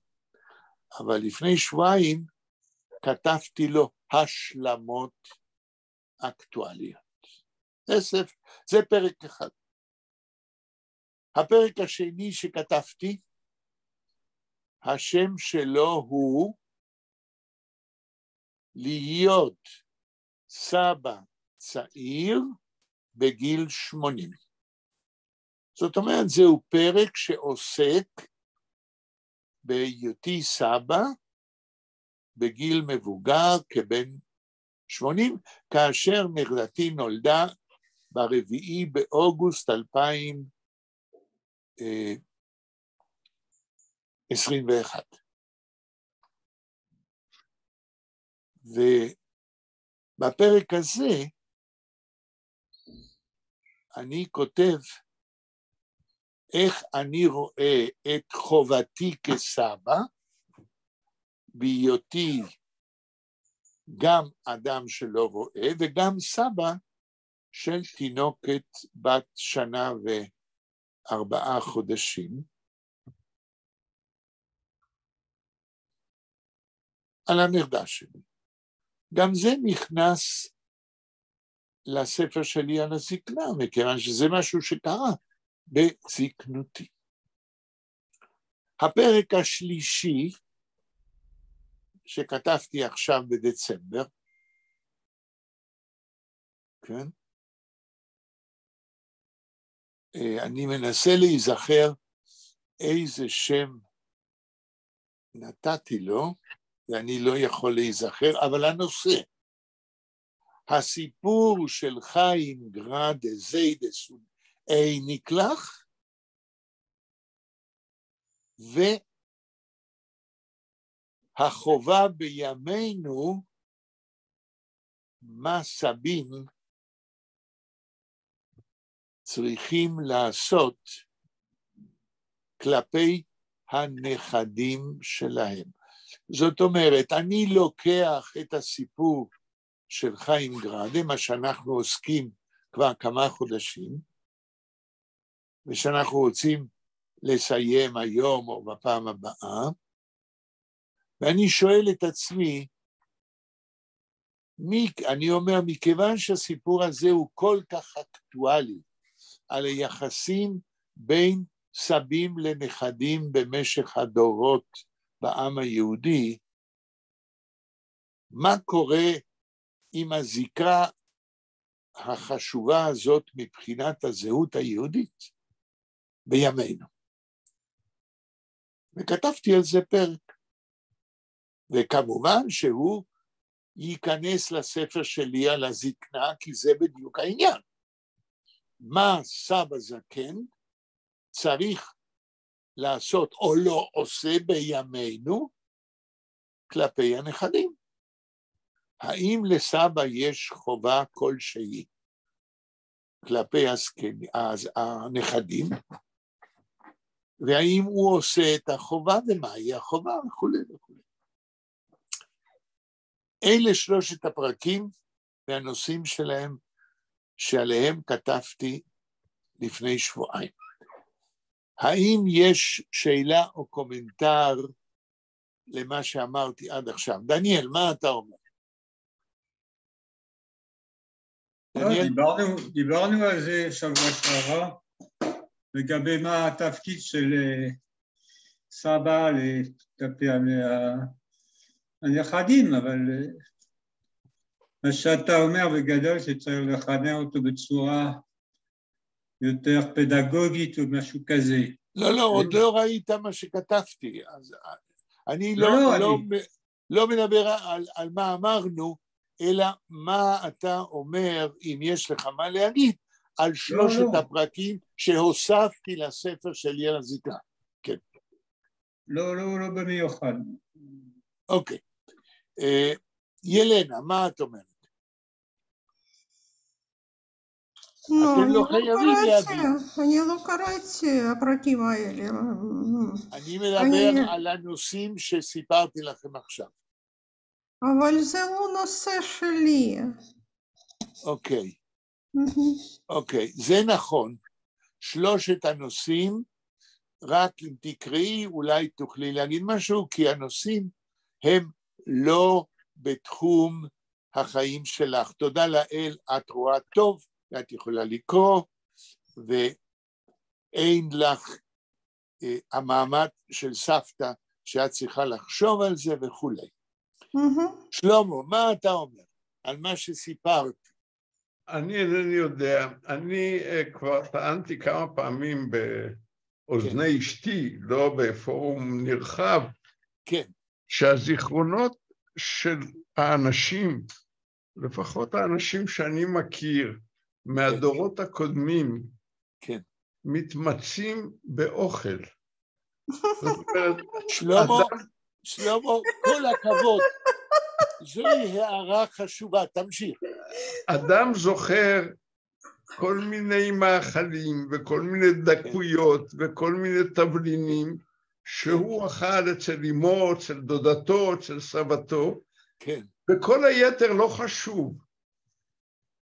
אבל לפני שבועיים כתבתי לו השלמות אקטואליות. זה, זה פרק אחד. הפרק השני שכתבתי, השם שלו הוא להיות סבא צעיר בגיל 80. זאת אומרת, זהו פרק שעוסק בהיותי סבא בגיל מבוגר כבן 80, כאשר נכדתי נולדה ברביעי באוגוסט 2021. ובפרק הזה אני כותב איך אני רואה את חובתי כסבא, בהיותי גם אדם שלא רואה וגם סבא של תינוקת בת שנה ו-4 חודשים. על הנכדה שלי. גם זה נכנס לספר שלי על הזקנה, מכיוון שזה משהו שקרה בזקנותי. הפרק השלישי, שכתבתי עכשיו בדצמבר, כן? אני מנסה להיזכר איזה שם נתתי לו, ואני לא יכול להיזכר, אבל הנושא, הסיפור של חיים גראדה זיידעס און אייניקלעך, והחובה בימינו, מה סבים צריכים לעשות כלפי הנכדים שלהם. זאת אומרת, אני לוקח את הסיפור של חיים גראדה, מה שאנחנו עוסקים כבר כמה חודשים, ושאנחנו רוצים לסיים היום או בפעם הבאה, ואני שואל את עצמי, אני אומר, מכיוון שהסיפור הזה הוא כל כך אקטואלי, על היחסים בין סבים לנכדים במשך הדורות בעם היהודי, מה קורה עם הזיקה החשובה הזאת מבחינת הזהות היהודית בימינו? וכתבתי על זה פרק. וכמובן שהוא ייכנס לספר שלי על הזקנה, כי זה בדיוק העניין. מה סבא זקן צריך לעשות או לא עושה בימינו כלפי הנכדים? האם לסבא יש חובה כלשהי כלפי הנכדים? והאם הוא עושה את החובה ומהי החובה וכו' וכו'. אלה שלושת הפרקים והנושאים שלהם שעליהם כתבתי לפני שבועיים. האם יש שאלה או קומנטר למה שאמרתי עד עכשיו? דניאל, מה אתה אומר? דניאל? דיברנו על זה שבוע שעבר, לגבי מה התפקיד של סבא כלפי הנכדים, אבל מה שאתה אומר בגדול שצריך לחנך אותו בצורה יותר פדגוגית או משהו כזה. לא, לא, עוד לא ראית מה שכתבתי. אז אני לא מדבר על מה אמרנו, אלא מה אתה אומר, אם יש לך מה להגיד, על שלושת הפרקים שהוספתי לספר של ילד זקנה. כן. לא, לא, לא במיוחד. אוקיי. ילנה, מה את אומרת? לא, אתם אני לא לא חייבים קראתי, להבין. אני לא קראתי הפרקים האלה. אני מדבר אני- על הנושאים שסיפרתי לכם עכשיו. אבל זה לא נושא שלי. אוקיי, מהמם. אוקיי, זה נכון. שלושת הנושאים, רק אם תקראי אולי תוכלי להגיד משהו, כי הנושאים הם לא בתחום החיים שלך. תודה לאל, את רואה טוב, ואת יכולה לקרוא, ואין לך אה, המעמד של סבתא שאת צריכה לחשוב על זה וכולי. מהמם. שלמה, מה אתה אומר על מה שסיפרת? אני אינני יודע, אני כבר טענתי כמה פעמים באוזני כן. אשתי, לא בפורום נרחב, כן. שהזיכרונות של האנשים, לפחות האנשים שאני מכיר, מהדורות הקודמים, כן. מתמצים באוכל. זאת אומרת, שלמה, אדם- שלמה, כל הכבוד. זוהי הערה חשובה, תמשיך. אדם זוכר כל מיני מאכלים וכל מיני דקויות וכל מיני תבלינים שהוא אכל אצל אמו, אצל דודתו, אצל סבתו, כן, וכל היתר לא חשוב.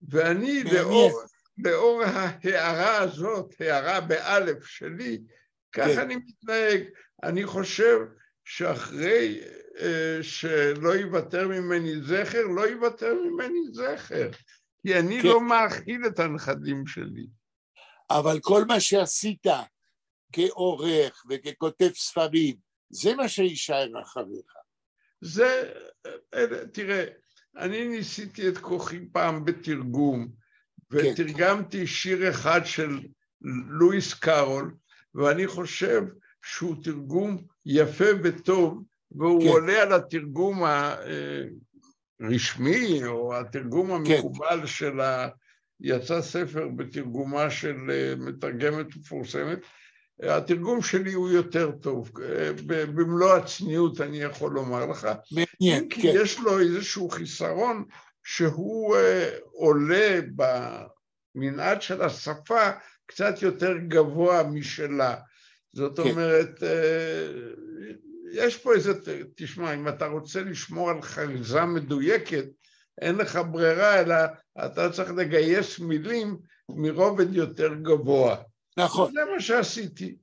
ואני מעניין. לאור ההערה הזאת, הערה באלף שלי, כך כן. אני מתנהג. אני חושב שאחרי שלא ייוותר ממני זכר, לא ייוותר ממני זכר. כי אני כן. לא מאכיל את הנכדים שלי. אבל כל מה שעשית כעורך וככותב ספרים, זה מה שיישאר אחריך. זה, תראה, אני ניסיתי את כוחי פעם בתרגום, ותרגמתי שיר אחד של לואיס קארול, ואני חושב שהוא תרגום יפה וטוב, והוא כן. עולה על התרגום הרשמי, או התרגום המקובל של ה... יצא ספר בתרגומה של מתרגמת מפורסמת. התרגום שלי הוא יותר טוב, במלוא הצניעות אני יכול לומר לך. מעניין, אם כי כן. יש לו איזשהו חיסרון שהוא עולה במנעד של השפה קצת יותר גבוה משלה. זאת כן. אומרת, יש פה איזה, תשמע, אם אתה רוצה לשמור על חריזה מדויקת, אין לך ברירה, אלא אתה צריך לגייס מילים מרובד יותר גבוה. נכון, זה מה שעשיתי.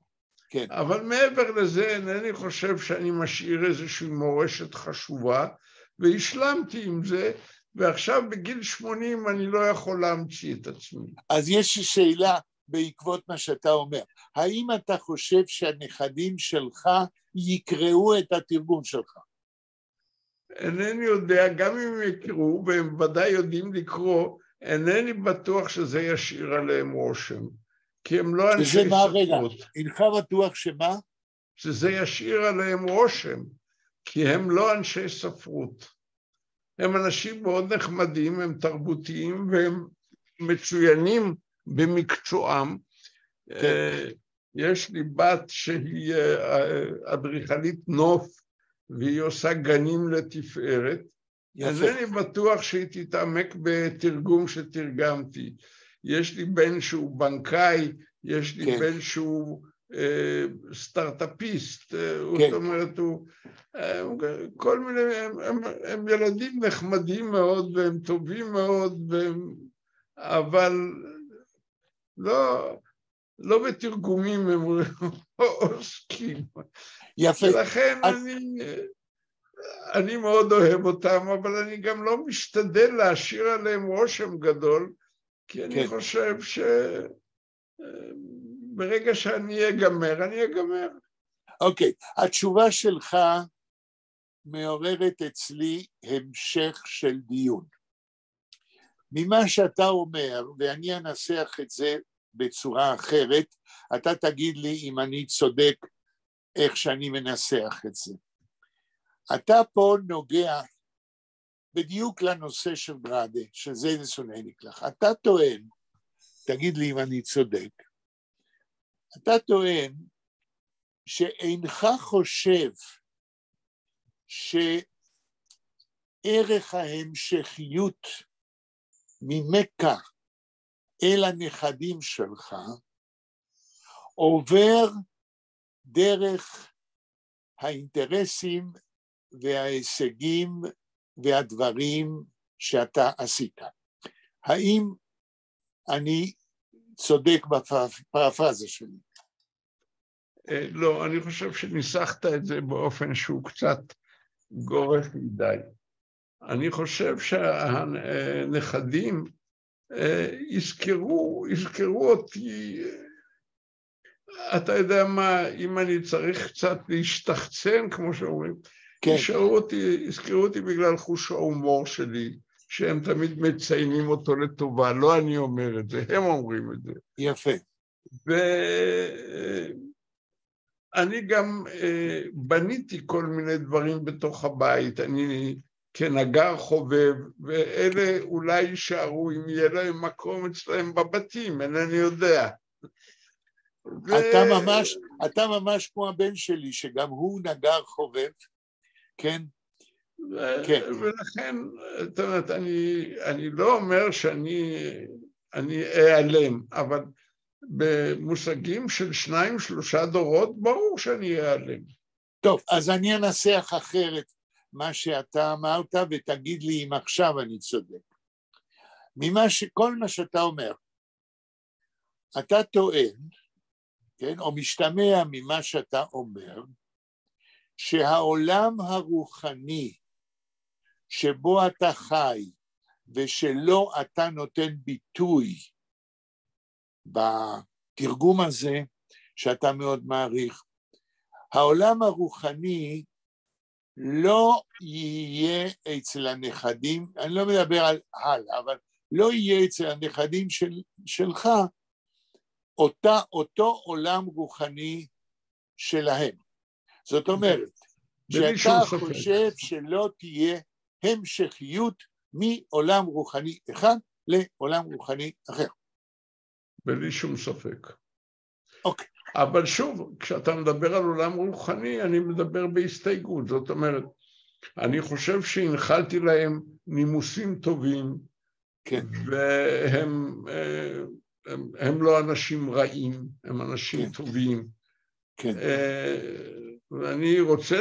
כן. אבל מעבר לזה, אינני חושב שאני משאיר איזושהי מורשת חשובה, והשלמתי עם זה, ועכשיו בגיל 80 אני לא יכול להמציא את עצמי. אז יש לי שאלה בעקבות מה שאתה אומר. האם אתה חושב שהנכדים שלך יקראו את התרגום שלך? אינני יודע, גם אם הם יקראו, והם ודאי יודעים לקרוא, אינני בטוח שזה ישאיר עליהם רושם, כי הם לא אנשי שזה מה, רגע, ספרות. אינך בטוח שמה? שזה ישאיר עליהם רושם, כי הם לא אנשי ספרות. הם אנשים מאוד נחמדים, הם תרבותיים והם מצוינים במקצועם. כן. יש לי בת שהיא אדריכלית נוף, והיא עושה גנים לתפארת. יפה. אינני בטוח שהיא תתעמק בתרגום שתרגמתי. יש לי בן שהוא בנקאי, יש לי כן. בן שהוא סטארט-אפיסט, כן. זאת אומרת, הוא, כל מיני, הם ילדים נחמדים מאוד והם טובים מאוד, והם, אבל לא בתרגומים הם עוסקים. יפה. ולכן אני מאוד אוהב אותם, אבל אני גם לא משתדל להשאיר עליהם רושם גדול, כי אני כן. חושב שברגע שאני אגמר, אני אגמר. אוקיי, התשובה שלך מעוררת אצלי המשך של דיון. ממה שאתה אומר, ואני אנסח את זה בצורה אחרת, אתה תגיד לי אם אני צודק איך שאני מנסח את זה. אתה פה נוגע בדיוק לנושא של גראדה, של זיידעס און אייניקלעך. אתה טוען, תגיד לי אם אני צודק, אתה טוען שאינך חושב שערך ההמשכיות ממכה אל הנכדים שלך עובר דרך האינטרסים וההישגים והדברים שאתה עשית. האם אני צודק בפרפרזה שלי? לא, אני חושב שניסחת את זה באופן שהוא קצת גורף מדי. אני חושב שהנכדים יזכרו אותי, אתה יודע מה, אם אני צריך קצת להשתחצן, כמו שאומרים, כן. יזכרו אותי בגלל חוש ההומור שלי, שהם תמיד מציינים אותו לטובה, לא אני אומר את זה, הם אומרים את זה. יפה. ואני גם בניתי כל מיני דברים בתוך הבית, אני כנגר חובב, ואלה אולי יישארו אם יהיה להם מקום אצלהם בבתים, אינני יודע. אתה ממש כמו הבן שלי, שגם הוא נגר חובב, כן? כן. ולכן, זאת אומרת, אני לא אומר שאני אעלם, אבל במושגים של 2-3 דורות, ברור שאני אעלם. טוב, אז אני אנסח אחרת מה שאתה אמרת, ותגיד לי אם עכשיו אני צודק. כל מה שאתה אומר, אתה טוען, כן, או משתמע ממה שאתה אומר, שהעולם הרוחני שבו אתה חי ושלא אתה נותן ביטוי בתרגום הזה שאתה מאוד מעריך, העולם הרוחני לא יהיה אצל הנכדים, אני לא מדבר על הלאה, אבל לא יהיה אצל הנכדים שלך אותו עולם רוחני שלהם. זאת אומרת, שאתה חושב שלא תהיה המשכיות מעולם רוחני אחד לעולם רוחני אחר. בלי שום ספק. אוקיי. אבל שוב, כשאתה מדבר על עולם רוחני, אני מדבר בהסתייגות. זאת אומרת, אני חושב שהנחלתי להם נימוסים טובים, כן. והם הם, הם לא אנשים רעים, הם אנשים כן. טובים. כן. ואני רוצה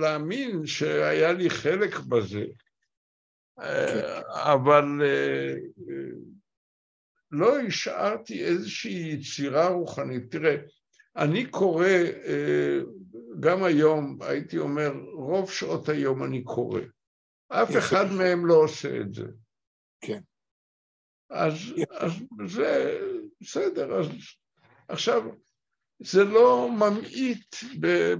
להאמין שהיה לי חלק בזה, כן. אבל לא השארתי איזושהי יצירה רוחנית. תראה, אני קורא, גם היום, הייתי אומר, רוב שעות היום אני קורא. אף אחד מהם לא עושה את זה. כן. אז זה בסדר, אז עכשיו, זה לא ממעיט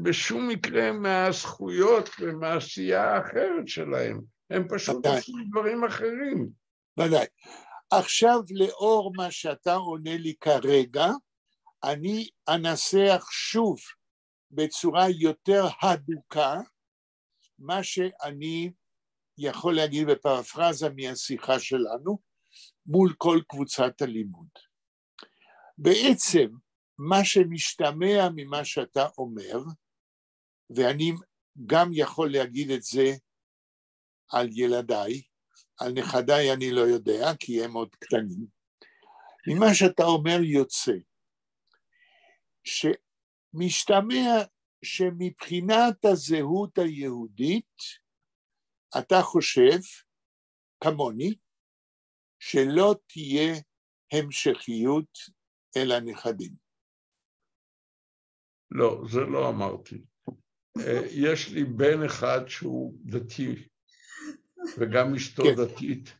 בשום מקרה מהזכויות ומהעשייה האחרת שלהם. הם פשוט עושים דברים אחרים. ודאי. עכשיו, לאור מה שאתה עונה לי כרגע, אני אנסח שוב בצורה יותר הדוקה, מה שאני יכול להגיד בפרפרזה מהשיחה שלנו, מול כל קבוצת הלימוד. בעצם, מה שמשתמע ממה שאתה אומר, ואני גם יכול להגיד את זה על ילדיי, על נכדיי אני לא יודע, כי הם עוד קטנים, ממה שאתה אומר יוצא, שמשתמע שמבחינת הזהות היהודית, אתה חושב, כמוני, שלא תהיה המשכיות אל הנכדים. לא, זה לא אמרתי. יש לי בן אחד שהוא דתי, וגם אשתו כן. דתית.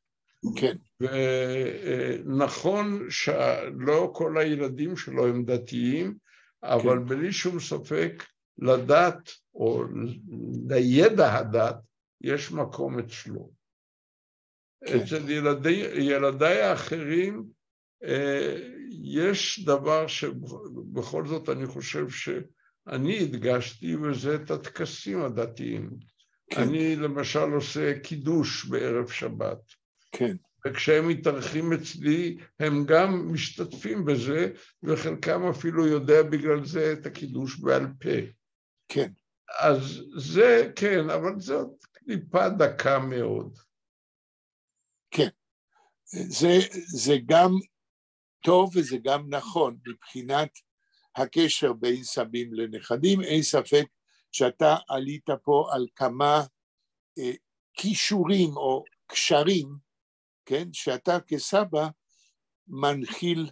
כן. ונכון שלא כל הילדים שלו הם דתיים, אבל כן. בלי שום ספק לדת או לידע הדת יש מקום אצלו. כן. אצל ילדיי האחרים יש דבר שבכל זאת אני חושב שאני הדגשתי, וזה את הטקסים הדתיים. כן. אני למשל עושה קידוש בערב שבת. כן. וכשהם מתארחים אצלי, הם גם משתתפים בזה, וחלקם אפילו יודע בגלל זה את הקידוש בעל פה. כן. אז זה כן, אבל זאת קליפה דקה מאוד. כן. זה גם טוב וזה גם נכון מבחינת הקשר בין סבים לנכדים, אין ספק שאתה עלית פה על כמה כישורים או קשרים, כן, שאתה כסבא מנחיל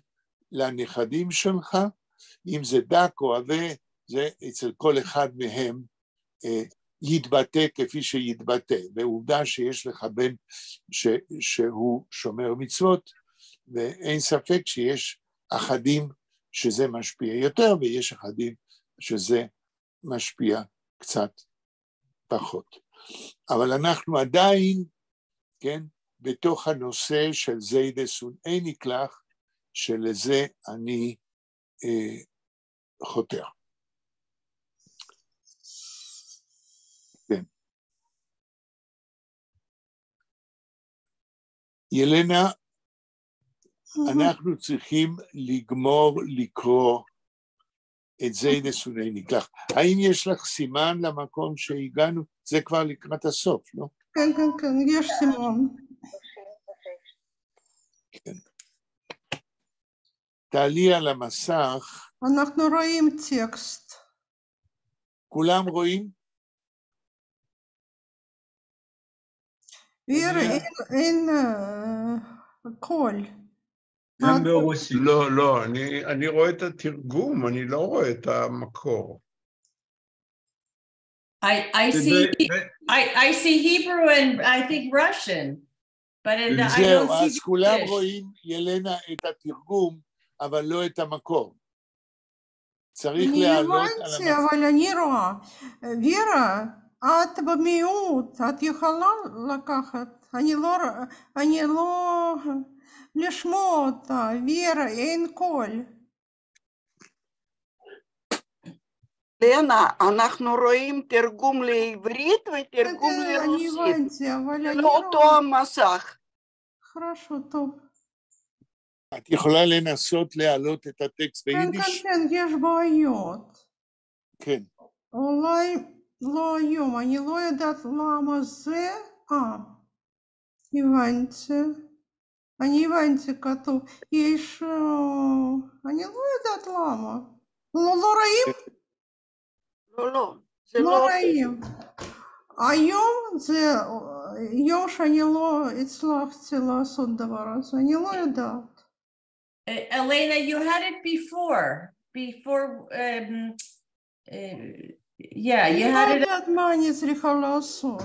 לנכדים שלך, אם זה דק או עבה, זה אצל כל אחד מהם יתבטא כפי שיתבטא, ועובדה שיש לך בן שהוא שומר מצוות, ואין ספק שיש אחדים שזה משפיע יותר, ויש אחדים שזה משפיע קצת פחות. אבל אנחנו עדיין, כן, בתוך הנושא של זיידעס און אייניקלעך, שלזה אני חותר. כן. ילנה, אנחנו צריכים לגמור לקרוא את זיידעס און אייניקלעך. האם יש לך סימן למקום שהגענו? זה כבר לקראת הסוף, לא? כן, כן, כן, יש סימן. כן. תעלי על המסך. אנחנו רואים טקסט. כולם רואים? ורה, אין קול. גם ברוסית. לא, לא, אני רואה את התרגום, אני לא רואה את המקור. I see Hebrew and I think Russian, but I don't see זהו, אז כולם רואים, ילנה, את התרגום, אבל לא את המקור. צריך להעלות על המסך. אני הבנתי, אבל אני רואה. ורה, את במיעוט, את יכולה לקחת. אני לא... לשמוע אותה, ורה, אין קול. לנה, אנחנו רואים תרגום לעברית ותרגום לרוסית. אני הבנתי, אבל אני לא אותו המסך. хорошо, טוב. את יכולה לנסות להעלות את הטקסט ביידיש? כן, כן, כן, יש בעיות. כן. אולי לא היום, אני לא יודעת למה זה... הבנתי. אני הבנתי, כתוב. יש... אני לא יודעת למה. לא רואים? לא, לא. לא רואים. היום זה יום שאני לא הצלחתי לעשות דבר הזה, אני לא יודעת. Elena, you had it before. Before, yeah, you had it. אני לא יודעת מה אני צריכה לעשות.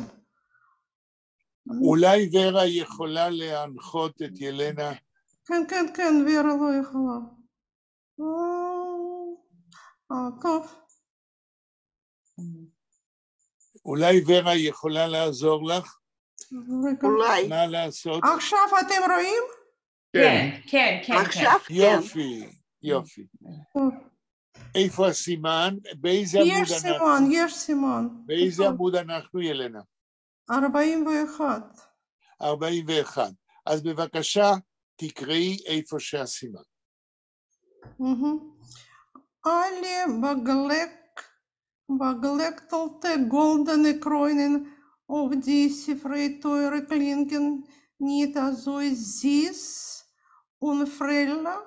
אולי ורה יכולה להנחות את ילנה? כן, כן, כן, ורה לא יכולה. טוב. אולי ורה יכולה לעזור לך? אולי. מה לעשות? עכשיו אתם רואים? כן, כן, כן. עכשיו כן. יופי, יופי. איפה הסימן? באיזה עמוד אנחנו? יש סימן, יש סימן. באיזה עמוד אנחנו, ילנה? 41. 41. אז בבקשה, תקראי איפה שהסימן. אַלע באַגלעקלטע גאָלדענע קרוינען אויף די ספֿרי תּורה קלינגען ניט אַזוי זיס און פֿריילעך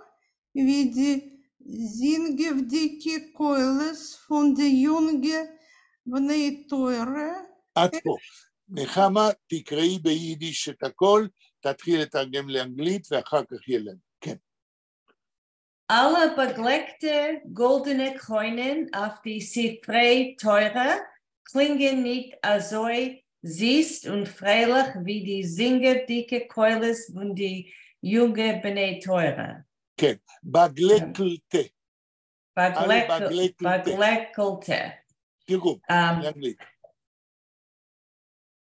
ווי די זינגעוודיקע קולות פֿון די יונגע בני תּורה. עד פה. נחמה, תקראי ביידיש את הכל, תתחיל לתרגם לאנגלית ואחר כך ילנה. כן. אַלע באַגלעקטע גאָלדענע קרוינען אויף די ספֿרי תּורה קלינגען ניט אַזוי זיס און פֿריילעך ווי די זינגעוודיקע קולות פֿון די יונגע בני תּורה. כן, באַגלעקלטע. באַגלעקלטע. תרגום, לאנגלית.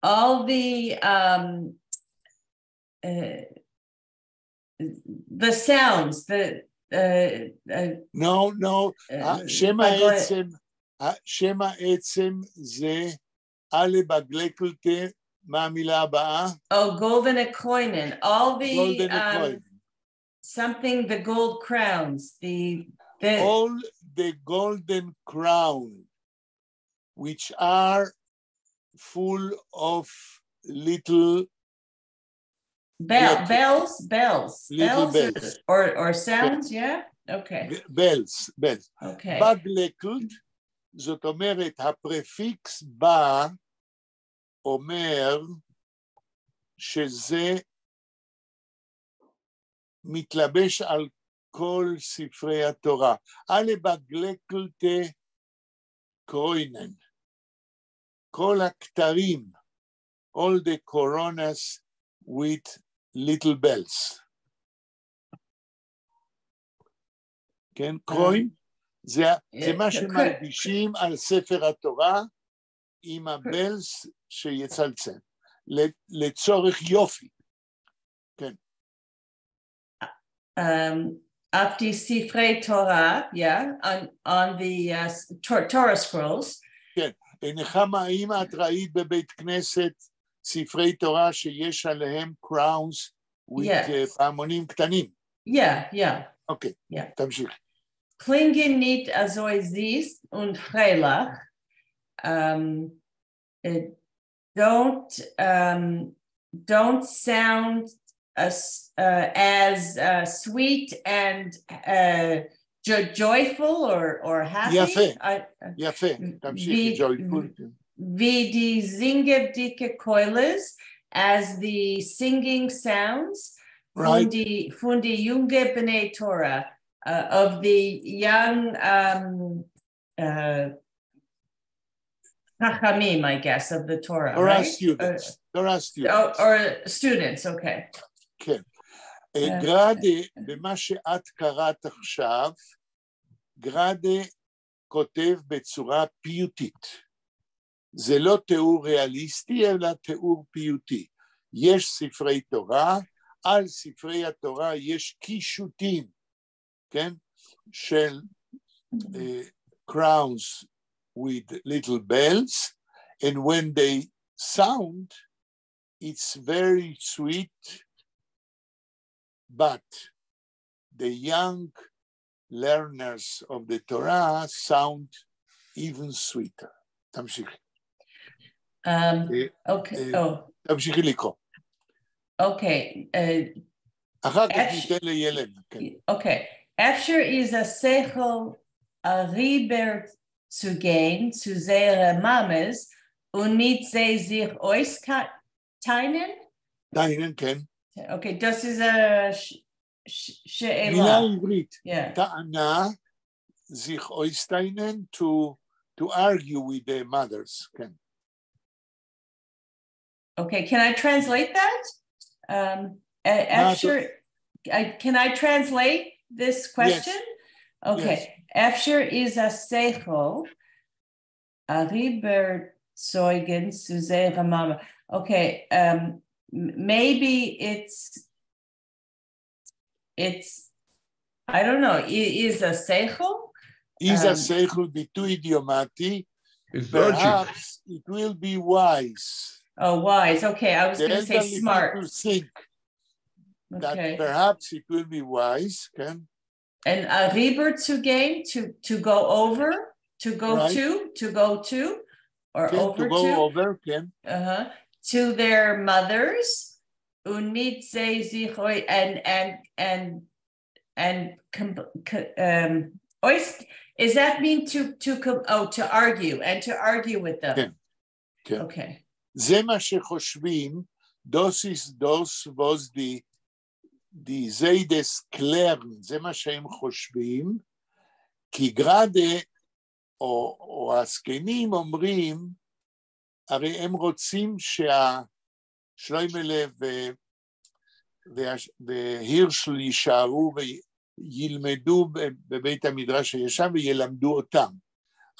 All the sounds, the No, no, שם העצם זה אַלע באַגלעקלטע, מה המילה הבאה? Oh, גאָלדענע קרוינען, all the something, the gold crowns, the all the golden crown, which are full of little Bell, bells, bells, Little bells, bells. or sounds, yeah? Okay, bells, bells. okay. באַגלעקלט, זאת אומרת, הפרפיקס בא אומר שזה מתלבש על כל ספרי התורה. אַלע באַגלעקלטע קרוינען, כל הכתרים, all the coronas with little bells. כן, קרוין, זה מה שמלבישים על ספר התורה עם ה bells שיצלצל, לצורך יופי. כן. אויף די ספרי תורה, yeah, on the Torah scrolls. כן, נחמה, האם את ראית בבית כנסת ספרי תורה שיש עליהם crowns with Yes. פעמונים קטנים? Yeah. אוקיי, Yeah. תמשיך. קלינגען ניט אַזוי זיס און פֿריילעך. Don't sound as sweet and joyful or happy. יפה, יפה, תמשיכי, joyful. ווי די זינגעוודיקע קולות, as the singing sounds פֿון די יונגע בני תורה, of the young חכמים, I guess, of the Torah, Torah right? students. Torah students. Oh, or students, okay. כן. גראדה, במה שאת קראת עכשיו, גראדה כותב בצורה פיוטית. זה לא תיאור ריאליסטי, אלא תיאור פיוטי. יש ספרי תורה, על ספרי התורה יש קישוטים, כן? של crowns with little bells, and when they sound, it's very sweet, but the young learners of the Torah sound even sweeter. תמשיכי. Okay. Oh. תמשיכי לקרוא. Okay. אחר כך ניתן לילנה. כן. Okay. אפֿשר איז אַ שׂכל אַריבערצוגיין צו זייערע מאַמעס און מיט זיי זיך אויסטענהן? טענהן, כן. אוקיי, דאָס איז אַ שאלה. מילה עברית. Yeah. טענה, זיך אויסטענהן, to argue with the mothers, כן. Okay, can I translate that? אפֿשר, can I translate this question? Yes. Okay. Yes. אפֿשר איז אַ שׂכל אַריבערצוגיין צו זייערע מאַמע. Okay, maybe it's, I don't know, איז אַ שׂכל? איז אַ שׂכל ביטוי אידיומטי. It's logic. Perhaps it will be wise. Oh, wise. Okay, I was The going to say elderly smart. people think that Okay. perhaps it will be wise, כן? And אַריבערצוגיין, to go over, to go to go to, or כן, over to go to. over, כן. To their mothers, און מיט זיי זיך and אויס, is that mean oh, to argue and to argue with them? כן, כן. Okay. זה מה שחושבים, דאָס איז דאָס וואָס די, די זיידעס קלערן, זה מה שהם חושבים, כי גראדה או הזקנים אומרים, הרי הם רוצים שהשלוימלה והירשל יישארו וילמדו בבית המדרש הישן וילמדו אותם.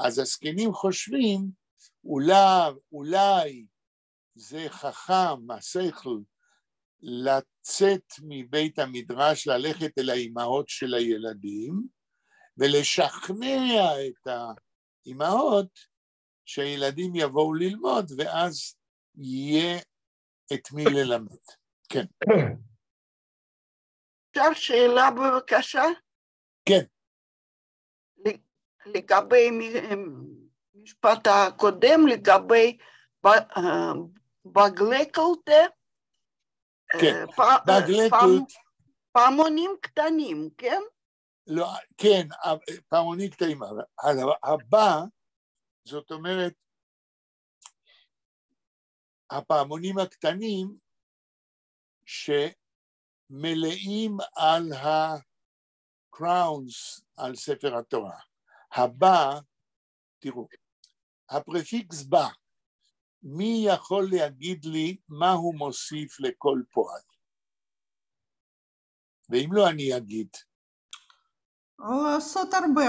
אז הזקנים חושבים, אולי זה חכם, השכל, לצאת מבית המדרש, ללכת אל האימהות של הילדים, ולשכנע את האימהות שהילדים יבואו ללמוד, ואז יהיה את מי ללמד. כן. אפשר שאלה בבקשה? כן. לגבי משפט הקודם, לגבי באַגלעקלטע? כן, באַגלעקלט. פעמונים קטנים, כן? לא, כן, פעמונים קטנים, אבל הבא, זאת אומרת, הפעמונים הקטנים שמלאים על ה-crowns, על ספר התורה. הבא, תראו, הפרפיקס בא, מי יכול להגיד לי מה הוא מוסיף לכל פועל? ואם לא, אני אגיד. לעשות הרבה.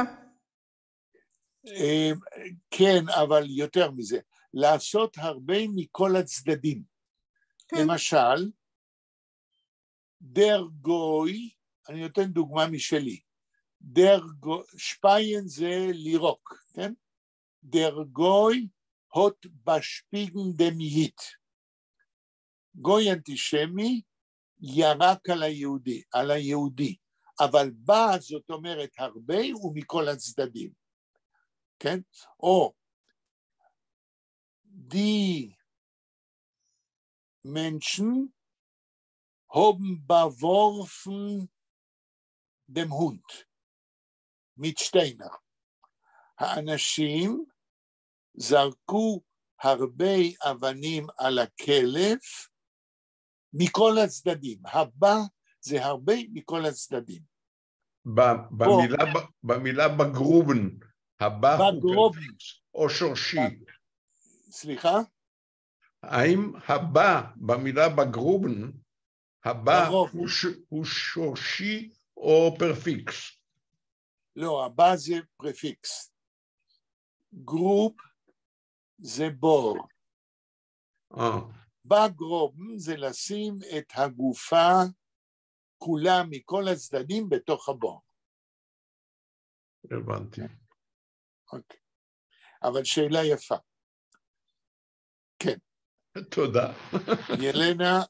כן, אבל יותר מזה, לעשות הרבה מכל הצדדים. כן. למשל, דער גוי, אני נותן דוגמה משלי, דער גוי, שפּײַען זה לירוק, כן? דער גוי האָט באַשפּיגן דעם ייִד. גוי אנטישמי ירק על היהודי, על היהודי, אבל בא זאת אומרת הרבה ומכל הצדדים, כן? או די מענטשן האָבן באַוואָרפֿן דעם הונט מיט שטיינער. האנשים זרקו הרבה אבנים על הכלב מכל הצדדים. הבא זה הרבה מכל הצדדים. במילה באַגראָבן, הבא הוא או שורשי. סליחה? האם הבא במילה באַגראָבן, הבא הוא שורשי או פרפיקס? לא, הבא זה פרפיקס. גרוב זה בור. באַגראָבן זה לשים את הגופה כולה מכל הצדדים בתוך הבור. הבנתי. אוקיי. אבל שאלה יפה. כן. תודה. ילנה,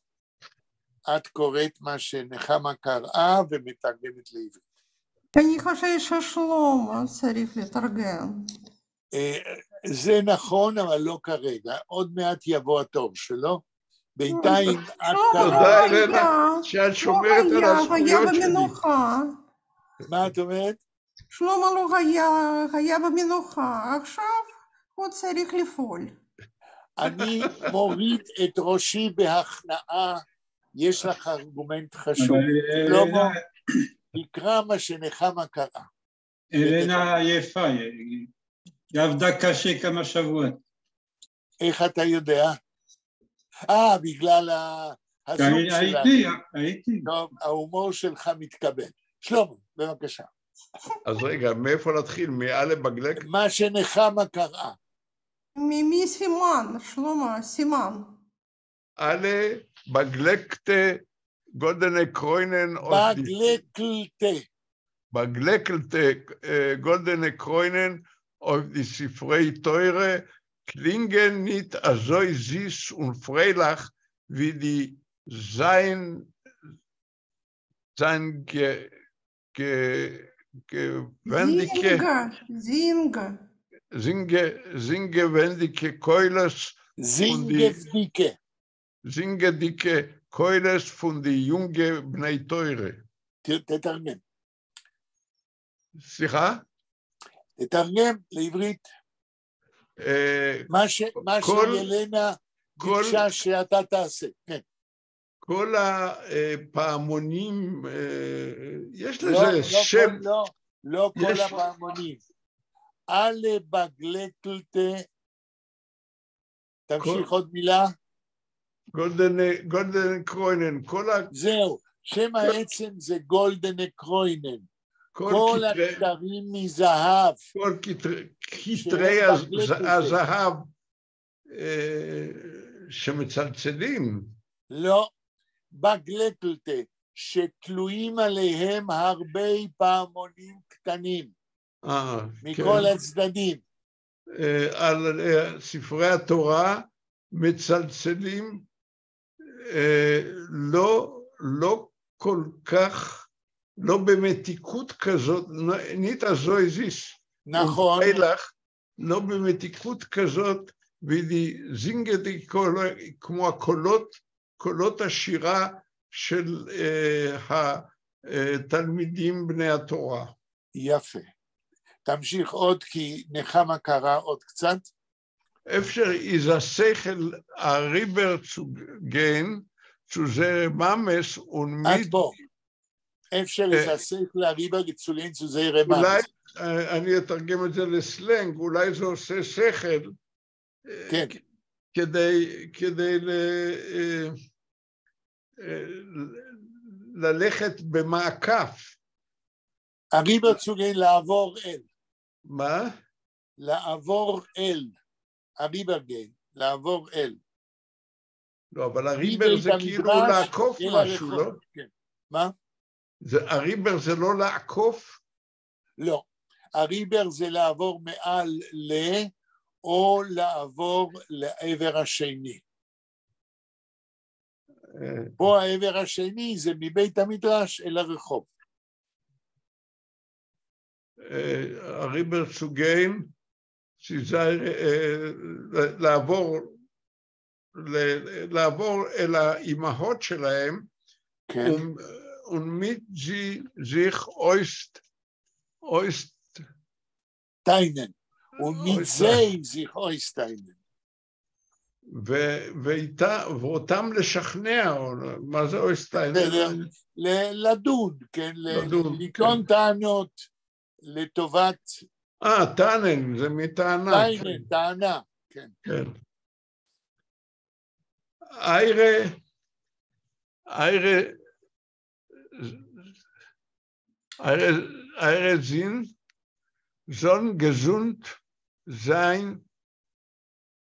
את קוראת מה שנחמה קראה ומתרגמת לעברית. אני חושבת ששלמה צריך לתרגם. זה נכון, אבל לא כרגע. עוד מעט יבוא התור שלו. בינתיים את קראה... תודה, אלנה, שאת שומרת על הזכויות שלי. היה במנוחה. מה את אומרת? שלמה לא היה, היה במנוחה, עכשיו הוא צריך לפעול. אני מוריד את ראשי בהכנעה, יש לך ארגומנט חשוב. שלמה, תקרא מה שנחמה קראה. אלנה עייפה, היא עבדה קשה כמה שבועות. איך אתה יודע? בגלל הזום שלנו. הייתי, הייתי. טוב, ההומור שלך מתקבל. שלמה, בבקשה. אז רגע, מאיפה להתחיל? מא' בגלק? מה שנחמה קראה. ממי סימן, שלמה, סימן. אַלע באַגלעקטע גאָלדענע קרוינען... באַגלעקלטע. באַגלעקלטע גאָלדענע קרוינען אויף די ספֿרי תּורה קלינגען ניט אַזוי זיס און פֿריילעך ווי די זײַן זינגעווענדיקע זינגע זינגע זינגעווענדיקע קולות זינגעוודיקע זינגעדיקע קולות פֿון די יונגע בני תּורה. תתרגם. סליחה? תתרגם לעברית. מה שילנה ביקשה שאתה תעשה, כן. כל הפעמונים, יש לזה שם. לא, לא כל הפעמונים. אַלע באַגלעקלטע, תמשיך עוד מילה. גאָלדענע קרוינען, כל ה... זהו, שם העצם זה גאָלדענע קרוינען. כל הכתרים מזהב. כל כתרי הזהב שמצלצלים. לא, באַגלעקלטע, שתלויים עליהם הרבה פעמונים קטנים. מכל הצדדים. על ספרי התורה מצלצלים לא כל כך, לא במתיקות כזאת, ניט אַזוי זיס. נכון. לא במתיקות כזאת, ווי די זינגעדיקע כמו הקולות קולות השירה של התלמידים בני התורה. יפה. תמשיך עוד, כי נחמה קרא עוד קצת. אפֿשר איז אַ שׂכל אַריבערצוגיין צו זייערע מאַמעס און עד פה. אפֿשר איז אַ שׂכל אַריבערצוגיין צו זייערע מאַמעס. אולי, אני אתרגם את זה לסלנג, אולי זה עושה שכל. כן. כדי ללכת במעקף. אַריבערצוגיין לעבור אל. מה? לעבור אל. אַריבערגיין, לעבור אל. לא, אבל אַריבער זה כאילו לעקוף משהו, לא? כן. מה? אַריבער זה לא לעקוף? לא. אַריבער זה לעבור מעל ל, או לעבור לעבר השני. פה העבר השני זה מבית המדרש אל הרחוב. אַריבערצוגיין, לעבור, לעבור אל האימהות שלהם, כן. און מיט זיי זיך אויס, אויס טענהן, און מיט זיי זיך אויסטענהן. ואותם לשכנע, מה זה אויסטענען? לדון, כן, לטעון טענות לטובת... טענען, זה מטענה. טענען, טענה, כן. כן. אייערע, אייערע, אייערע זין, זאָלן געזונט זײַן,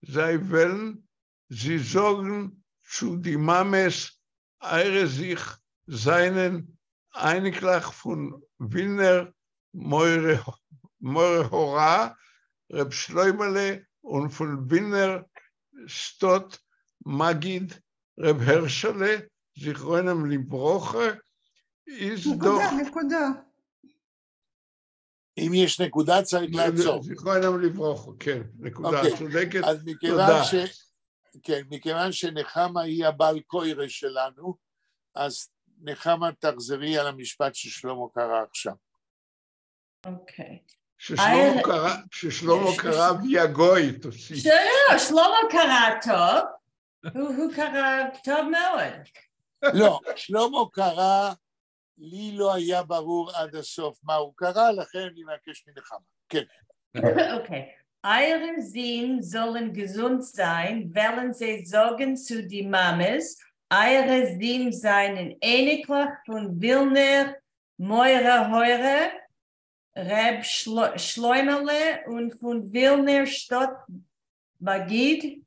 זיי וועלן זיי זאָגן צו די מאַמעס, אײַערע זין זײַנען אייניקלעך פֿון ווילנער מורה הוראה, רב שלוימעלע, און פֿון ווילנער שטאָט מגיד רב הרשלע, זכרונם לברכה, איז נקודה, נקודה. אם יש נקודה צריך לעצור. זכרונם לברכה, כן, נקודה, צודקת, אז מכיוון ש... כן, מכיוון שנחמה היא הבעל קורא שלנו, אז נחמה תחזרי על המשפט ששלמה קרא עכשיו. אוקיי. ששלמה קרא ויגוי, תוסיף. לא, שלמה קרא טוב, הוא קרא טוב מאוד. לא, שלמה קרא, לי לא היה ברור עד הסוף מה הוא קרא, לכן אני מבקש מנחמה. כן. אוקיי. אײַערע זין זאָלן געזונט זײַן, וועלן זיי זאָגן צו די מאַמעס, אײַערע זין זײַנען אייניקלעך פֿון ווילנער מורה הוראה, רב שלוימעלע און פֿון ווילנער שטאָט מגיד,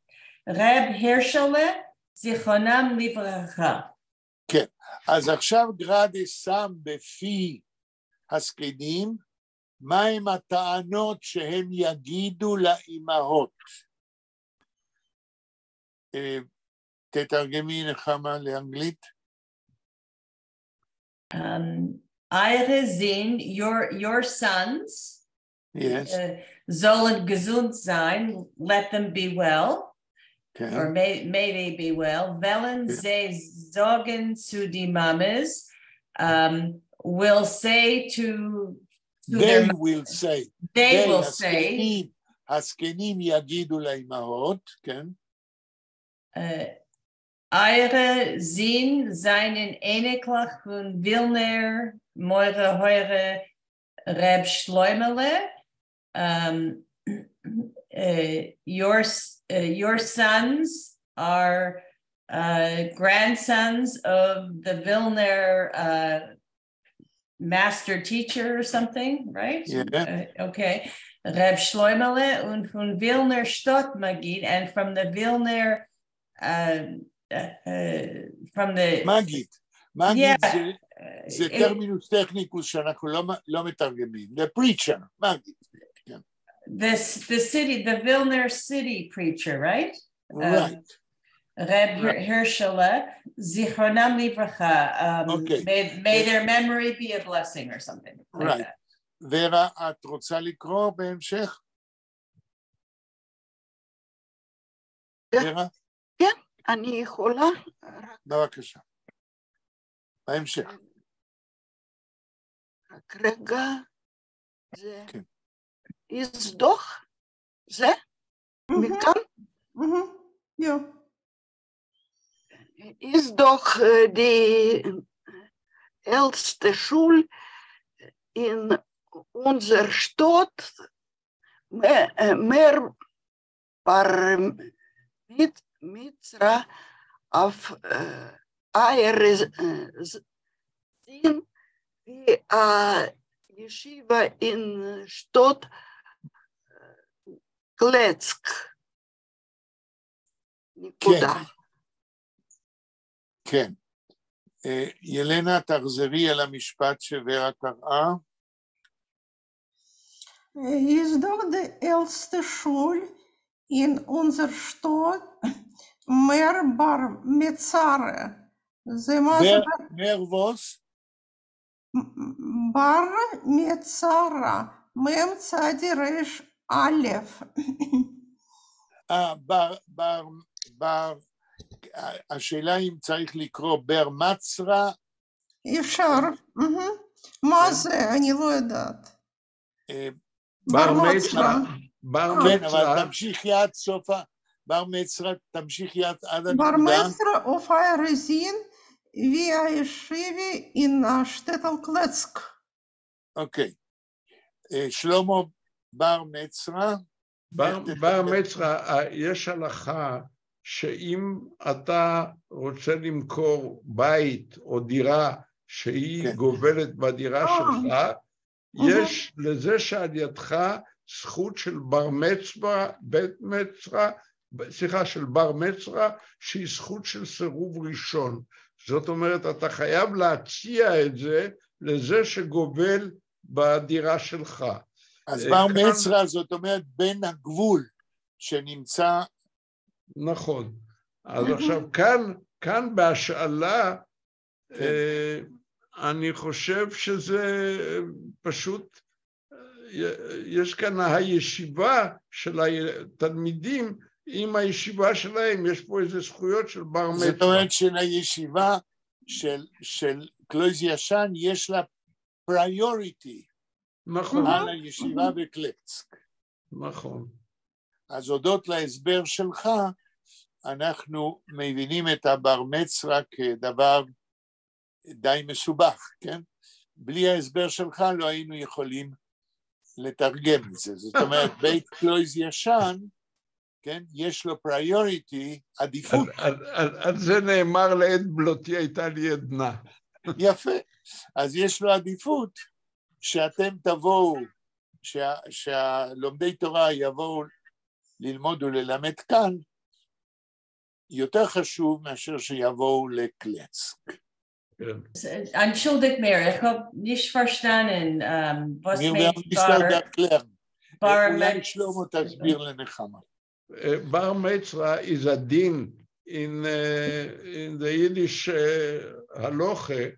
רב הרשלע, זכרונם לברכה. כן, אז עכשיו גראדה שם בפי הזקנים, מהם הטענות שהם יגידו לאימהות? תתרגמי נחמה לאנגלית. אײַערע זין, your sons, yes. זאָלן געזונט זײַן, let them be well, okay. or may they be well, וועלן זיי זאָגן צו די מאַמעס, will say to They will say. They will say. הזקנים יגידו לאימהות, כן? אײַערע זין זײַנען אייניקלעך פֿון ווילנער מורה הוראה רב שלוימעלע. Your sons are grandsons of the Vilner master teacher or something, right? Yeah. Okay. Reb Shloimele und von Vilner Stott Magid, and from the Vilner, from the... מגיד. מגיד זה טרמינוס טכניקוס שאנחנו לא מתרגמים. The preacher, מגיד. The city, the Vilner city preacher, right? Right. Reb Hirshele, זכרונם לברכה. Okay. May their memory be a blessing or something like right. that. ורה, את רוצה לקרוא בהמשך? כן. ורה? כן. אני יכולה? בבקשה. בהמשך. רק רגע, זה כן. איז דאָך? זה? מכאן? יא. איז דאָך די עלטסטע שול אין אונדזער שטאָט מער בר מצרא אויף אײַער זין ווי אַ ישיבה אין שטאָט קלעצק. נקודה. כן. ילנה, תחזרי על המשפט שוורה קראה. איז דאָך די עלטסטע שול אין אונדזער שטאָט מער בר מצרא. זה מה זה? מער וואָס? בר מצרא, מ' צדי ריש א'. בר, בר, בר, השאלה אם צריך לקרוא בר מצרא. אפשר. מה זה? אני לא יודעת. בר מצרא. בר כן, אבל תמשיכי עד סוף ה... בר מצרא, תמשיכי עד הנקודה. בר מצרא אויף אײַער זין ווי אַ ישיבה אין שטעטל קלעצק. אוקיי. שלמה בר מצרא. בר מצרא, יש הלכה שאם אתה רוצה למכור בית או דירה שהיא גובלת בדירה שלך, יש לזה שעל ידך זכות של בר מצווה, בית מצרא, סליחה, של בר מצרא, שהיא זכות של סירוב ראשון. זאת אומרת, אתה חייב להציע את זה לזה שגובל בדירה שלך. אז בר מצרא, זאת אומרת, בין הגבול שנמצא... נכון. אז עכשיו, כאן בהשאלה, אני חושב שזה פשוט, יש כאן הישיבה של התלמידים עם הישיבה שלהם, יש פה איזה זכויות של בר מצרא. זאת אומרת שלישיבה של קלויז ישן יש לה priority. נכון. על הישיבה בקלצק. נכון. אז הודות להסבר שלך, אנחנו מבינים את הבר מצרא כדבר די מסובך, כן? בלי ההסבר שלך לא היינו יכולים לתרגם את זה. זאת אומרת, בית קלויז ישן, כן, יש לו priority, עדיפות. על זה נאמר לעת בלותי הייתה לי עדנה. יפה. אז יש לו עדיפות שאתם תבואו, שהלומדי תורה יבואו ללמוד וללמד כאן, יותר חשוב מאשר שיבואו לקלצק. אַנטשולדיקט מיר, איך האָב נישט פֿאַרשטאַנען, וואָס מיינט בר אולי שלמה תסביר לנחמה. בר מצרא is a דין in the Yiddish halacha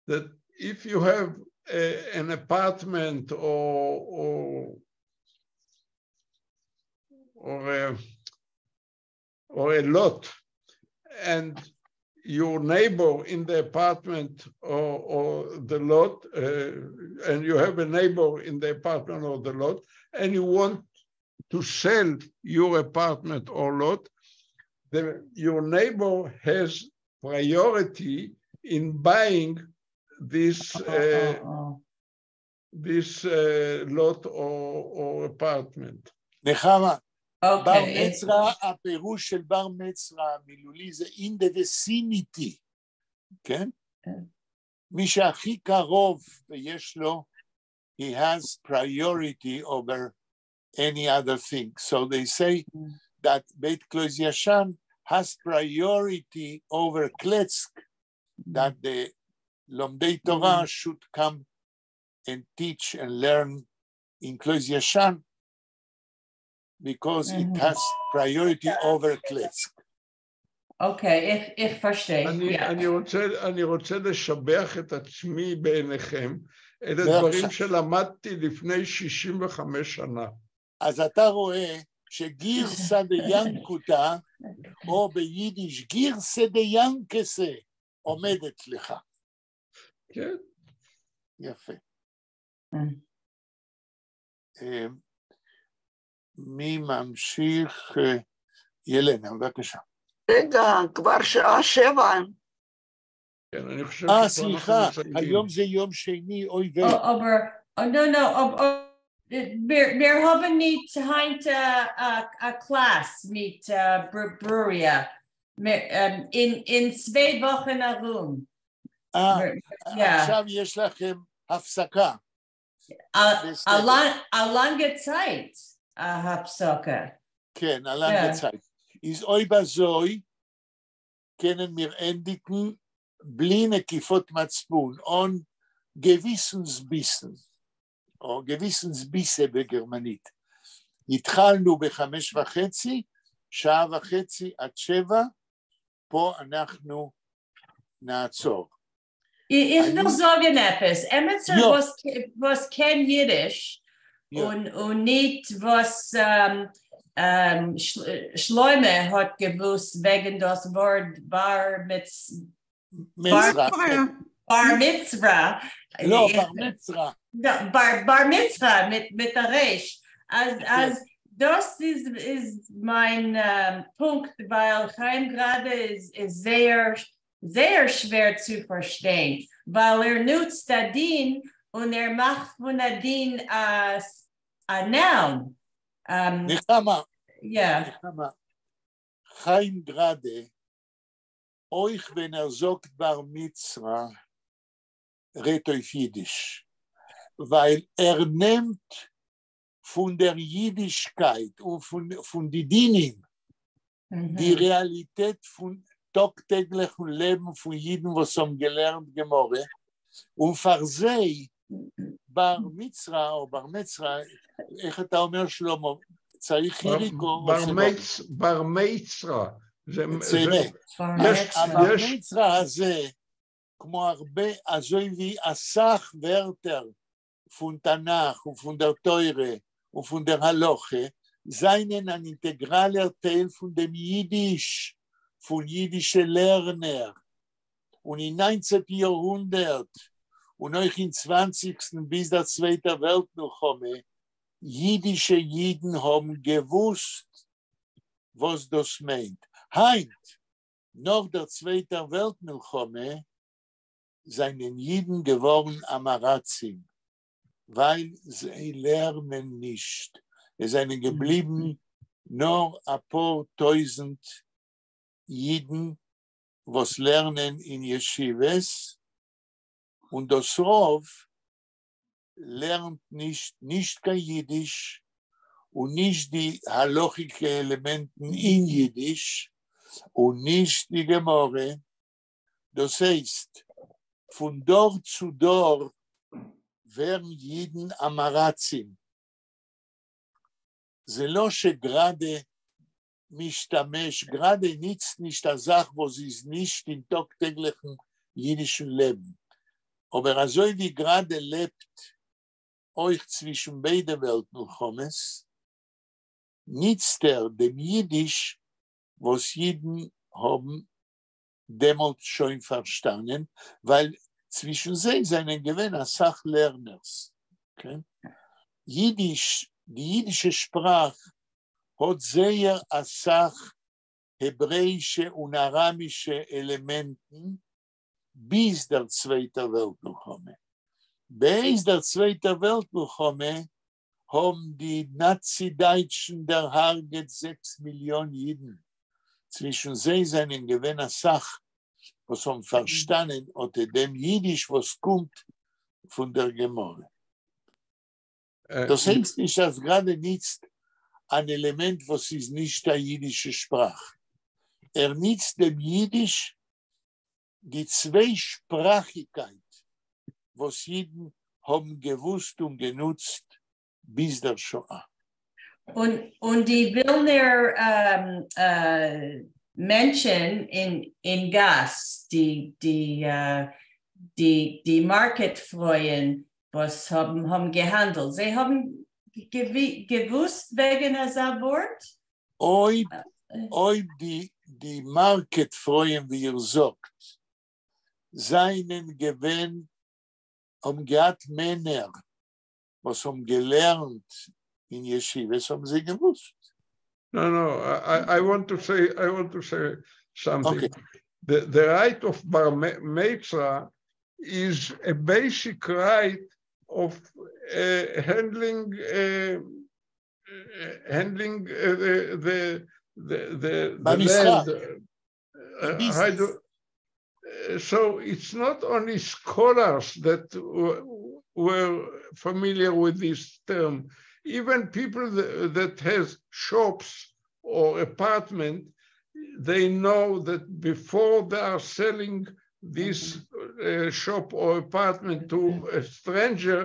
that if you have an apartment or a lot and your neighbor in the apartment or the lot, and you have a neighbor in the apartment or the lot, and you want to sell your apartment or lot, your neighbor has priority in buying this lot or apartment. נחמה, בר מצרא, הפירוש של בר מצרא המילולי זה in the vicinity, כן? מי שהכי קרוב ויש לו, he has priority over any other thing. So they say that בית קלויז ישן has priority over קלצק, that the לומדי תורה should come and teach and learn in קלויז ישן, because it has priority over קלצק. אוקיי, איך פֿאַרשטיי. אני רוצה לשבח את עצמי בעיניכם, אלה דברים שלמדתי לפני 65 שנה. אז אתה רואה שגירסא דינקותא או ביידיש גירסא דיאנקסה עומדת לך. כן. יפה. מי ממשיך? ילנה, בבקשה. רגע, כבר שעה 7. כן, אני חושב סליחה, היום זה יום שני, אוי ויי. אָבער, לא, לא, מיר האָבן נישט הײַנט אַ קלאַס מיט ברוריה. אין 2 וואָכן אַרום. עכשיו יש לכם הפסקה. אַ לאַנגע צײַט, הפסקה. כן, אַ לאַנגע צײַט. איז אויב אַזוי, קענען מיר ענדיקן בלי נקיפות מצפון, אָן געוויסנסביסן, או געוויסנסביסע בגרמנית. התחלנו ב-5:30, שעה וחצי עד 7, פה אנחנו נעצור. איך וויל זאָגן עפּעס, עמעצער וואָס קען יידיש און ניט וואָס שלמה האָט געוווּסט וועגן דאָס וואָרט בר מצווה. לא, בר מצווה. בר מצווה מיט אַ ריש. אַז דאָס איז מײַן פּונקט, ווײַל חיים גראַדע איז זייער, זייער שווער צו פֿאַרשטיין, ווײַל ער נוצט אַ דין און ער מאַכט פֿון אַ דין אַ noun. נחמה, נחמה, חיים גראַדע, אויך ווען ער זאָגט בר מצווה, רעדט אויף יידיש, ווײַל ער נעמט פֿון דער יידישקייט און פֿון די דינים, די רעאַליטעט פֿון טאָג־טעגלעכן לעבן פֿון יידן, וואָס האָבן געלערנט גמרא, און פֿאַר זיי בר מצווה או בר מצווה, איך אתה אומר שלמה, צריך חיריק או... בר מצווה. הבר מצווה הזה, כמו הרבה, אַזוי ווי אַ סך ווערטער פֿון תנ"ך און פֿון דער תורה און פֿון דער הלכה, זײַנען אַן אינטעגראַלער טייל פֿון דעם יידיש, פֿון יידישע לערנער. און אין 19. יאָרהונדערט און אויך אין 20. ביז דער צווייטער וועלט־מלחמה, יידישע יידן האָבן געוווּסט, וואָס דאָס מיינט. הײַנט, נאָך דער צווייטער וועלט־מלחמה, זײַנען יידן געוואָרן עם־הארצים, ווײַל זיי לערנען נישט. עס זײַנען געבליבן נאָר אַ פּאָר טויזנט יידן, וואָס לערנען אין ישיבות, און דאָס רוב לערנט נישט, נישט קיין יידיש און נישט די הלכהדיקע עלעמענטן אין יידיש און נישט די גמרא. דאָס הייסט, פֿון דור צו דור ווערן יידן עם־הארצים. זה לא שגראַדע משתמש, גראַדע ניצט נישט אַ זאַך, וואָס איז נישט אין טאָג־טעגלעכן יידישן לעבן. אָבער אַזוי ווי גראַדע לעבט אויך צווישן ביידע וועלט־מלחמות, ניצט ער דעם יידיש, וואָס יידן האָבן דעמאָלט שוין פֿאַרשטאַנען, ווײַל צווישן זיי זײַנען געווען אַ סך לערנערס. כן? יידיש, די יידישע שפּראַך האָט זייער אַ סך העברעיִשע און אַראַמישע עלעמענטן ביז דער צווייטער וועלט־מלחמה. בעת דער צווייטער וועלט־מלחמה האָבן די נאַצי־דײַטשן דערהרגעט 6 מיליאָן יידן. צווישן זיי זײַנען געווען אַ סך, וואָס האָבן פֿאַרשטאַנען אָט דעם יידיש, וואָס קומט פֿון דער גמרא. דאָס הייסט נישט, אַז גראַדע ניצט אַן עלעמענט, וואָס איז נישט אַ יידישע שפּראַך. ער ניצט דעם יידיש, די צוויי־שפּראַכיקייט, וואָס יידן האָבן געוווּסט און גענוצט ביז דער שואה. און די ווילנער מענטשן אין גאַס, די market־פֿרויען, וואָס האָבן געהאַנדלט, זיי האָבן געוווּסט וועגן אַזאַ וואָרט? אויב אויב די, די market פֿרויען, ווי איר זאָגט, זײַנען געווען, האָבן געהאַט מענער, וואָס האָבן געלערנט אין ישיבֿות, האָבן זיי געוווּסט. No, I want to say, I want to say something. Okay. The right of בר מצרא is a basic right of handling the במסחר. land. Business. So it's not only scholars that were familiar with this term, even people that has shops or apartment, they know that before they are selling this shop or apartment to a stranger,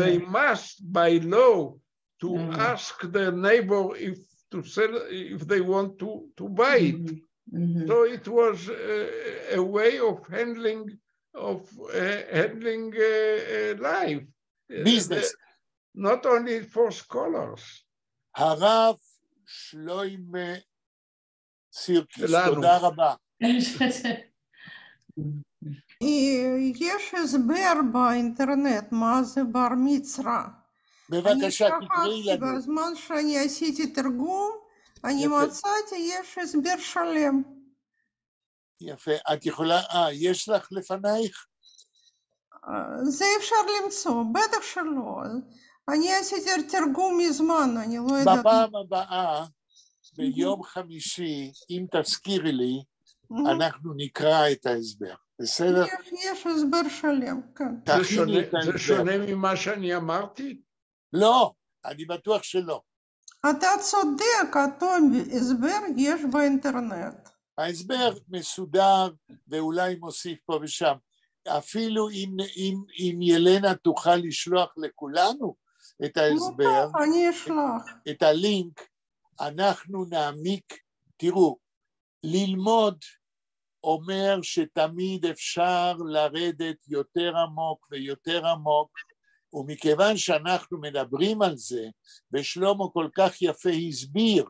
they must by law to ask their neighbor if to sell, if they want to buy it. So it was a way of handling life. Business. Not only for scholars. הרב שלוימה סירקיס, שלנו. תודה רבה. יש הסבר באינטרנט מה זה בר מצרא. בבקשה, אני תקראי שכחתי לנו. בזמן שאני עשיתי תרגום, אני יפה. מצאתי, יש הסבר שלם. יפה. את יכולה, יש לך לפנייך? זה אפשר למצוא, בטח שלא. אני עשיתי תרגום מזמן, אני לא יודעת. בפעם הבאה, ביום חמישי, אם תזכירי לי, אנחנו נקרא את ההסבר. בסדר? יש הסבר שלם, כן. זה תכיני שונה, את זה ההסבר. שונה ממה שאני אמרתי? לא, אני בטוח שלא. אתה צודק, אותו הסבר יש באינטרנט. ההסבר מסודר ואולי מוסיף פה ושם. אפילו אם ילנה תוכל לשלוח לכולנו את ההסבר, אני אשלח. את הלינק, אנחנו נעמיק. תראו, ללמוד אומר שתמיד אפשר לרדת יותר עמוק ויותר עמוק, ומכיוון שאנחנו מדברים על זה, ושלמה כל כך יפה הסביר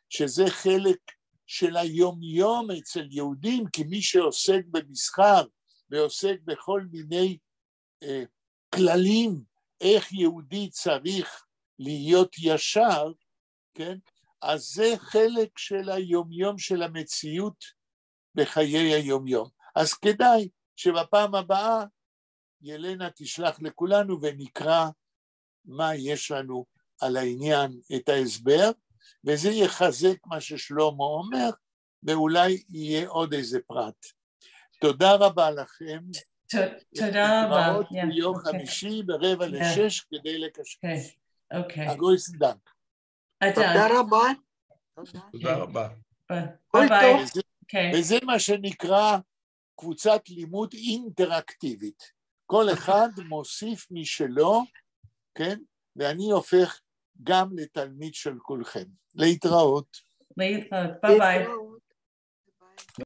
שזה חלק של היומיום אצל יהודים, כי מי שעוסק במסחר ועוסק בכל מיני כללים, איך יהודי צריך להיות ישר, כן? אז זה חלק של היומיום של המציאות בחיי היומיום. אז כדאי שבפעם הבאה ילנה תשלח לכולנו ונקרא מה יש לנו על העניין, את ההסבר, וזה יחזק מה ששלמה אומר, ואולי יהיה עוד איזה פרט. תודה רבה לכם. תודה רבה. להתראות ביום חמישי ב-5:45 כדי לקשקש. אוקיי. אַ גרויסן דאַנק. תודה רבה. תודה רבה. כל ביי. טוב. וזה מה שנקרא קבוצת לימוד אינטראקטיבית. כל אחד מוסיף משלו, כן? ואני הופך גם לתלמיד של כולכם. להתראות. להתראות. ביי ביי. להתראות.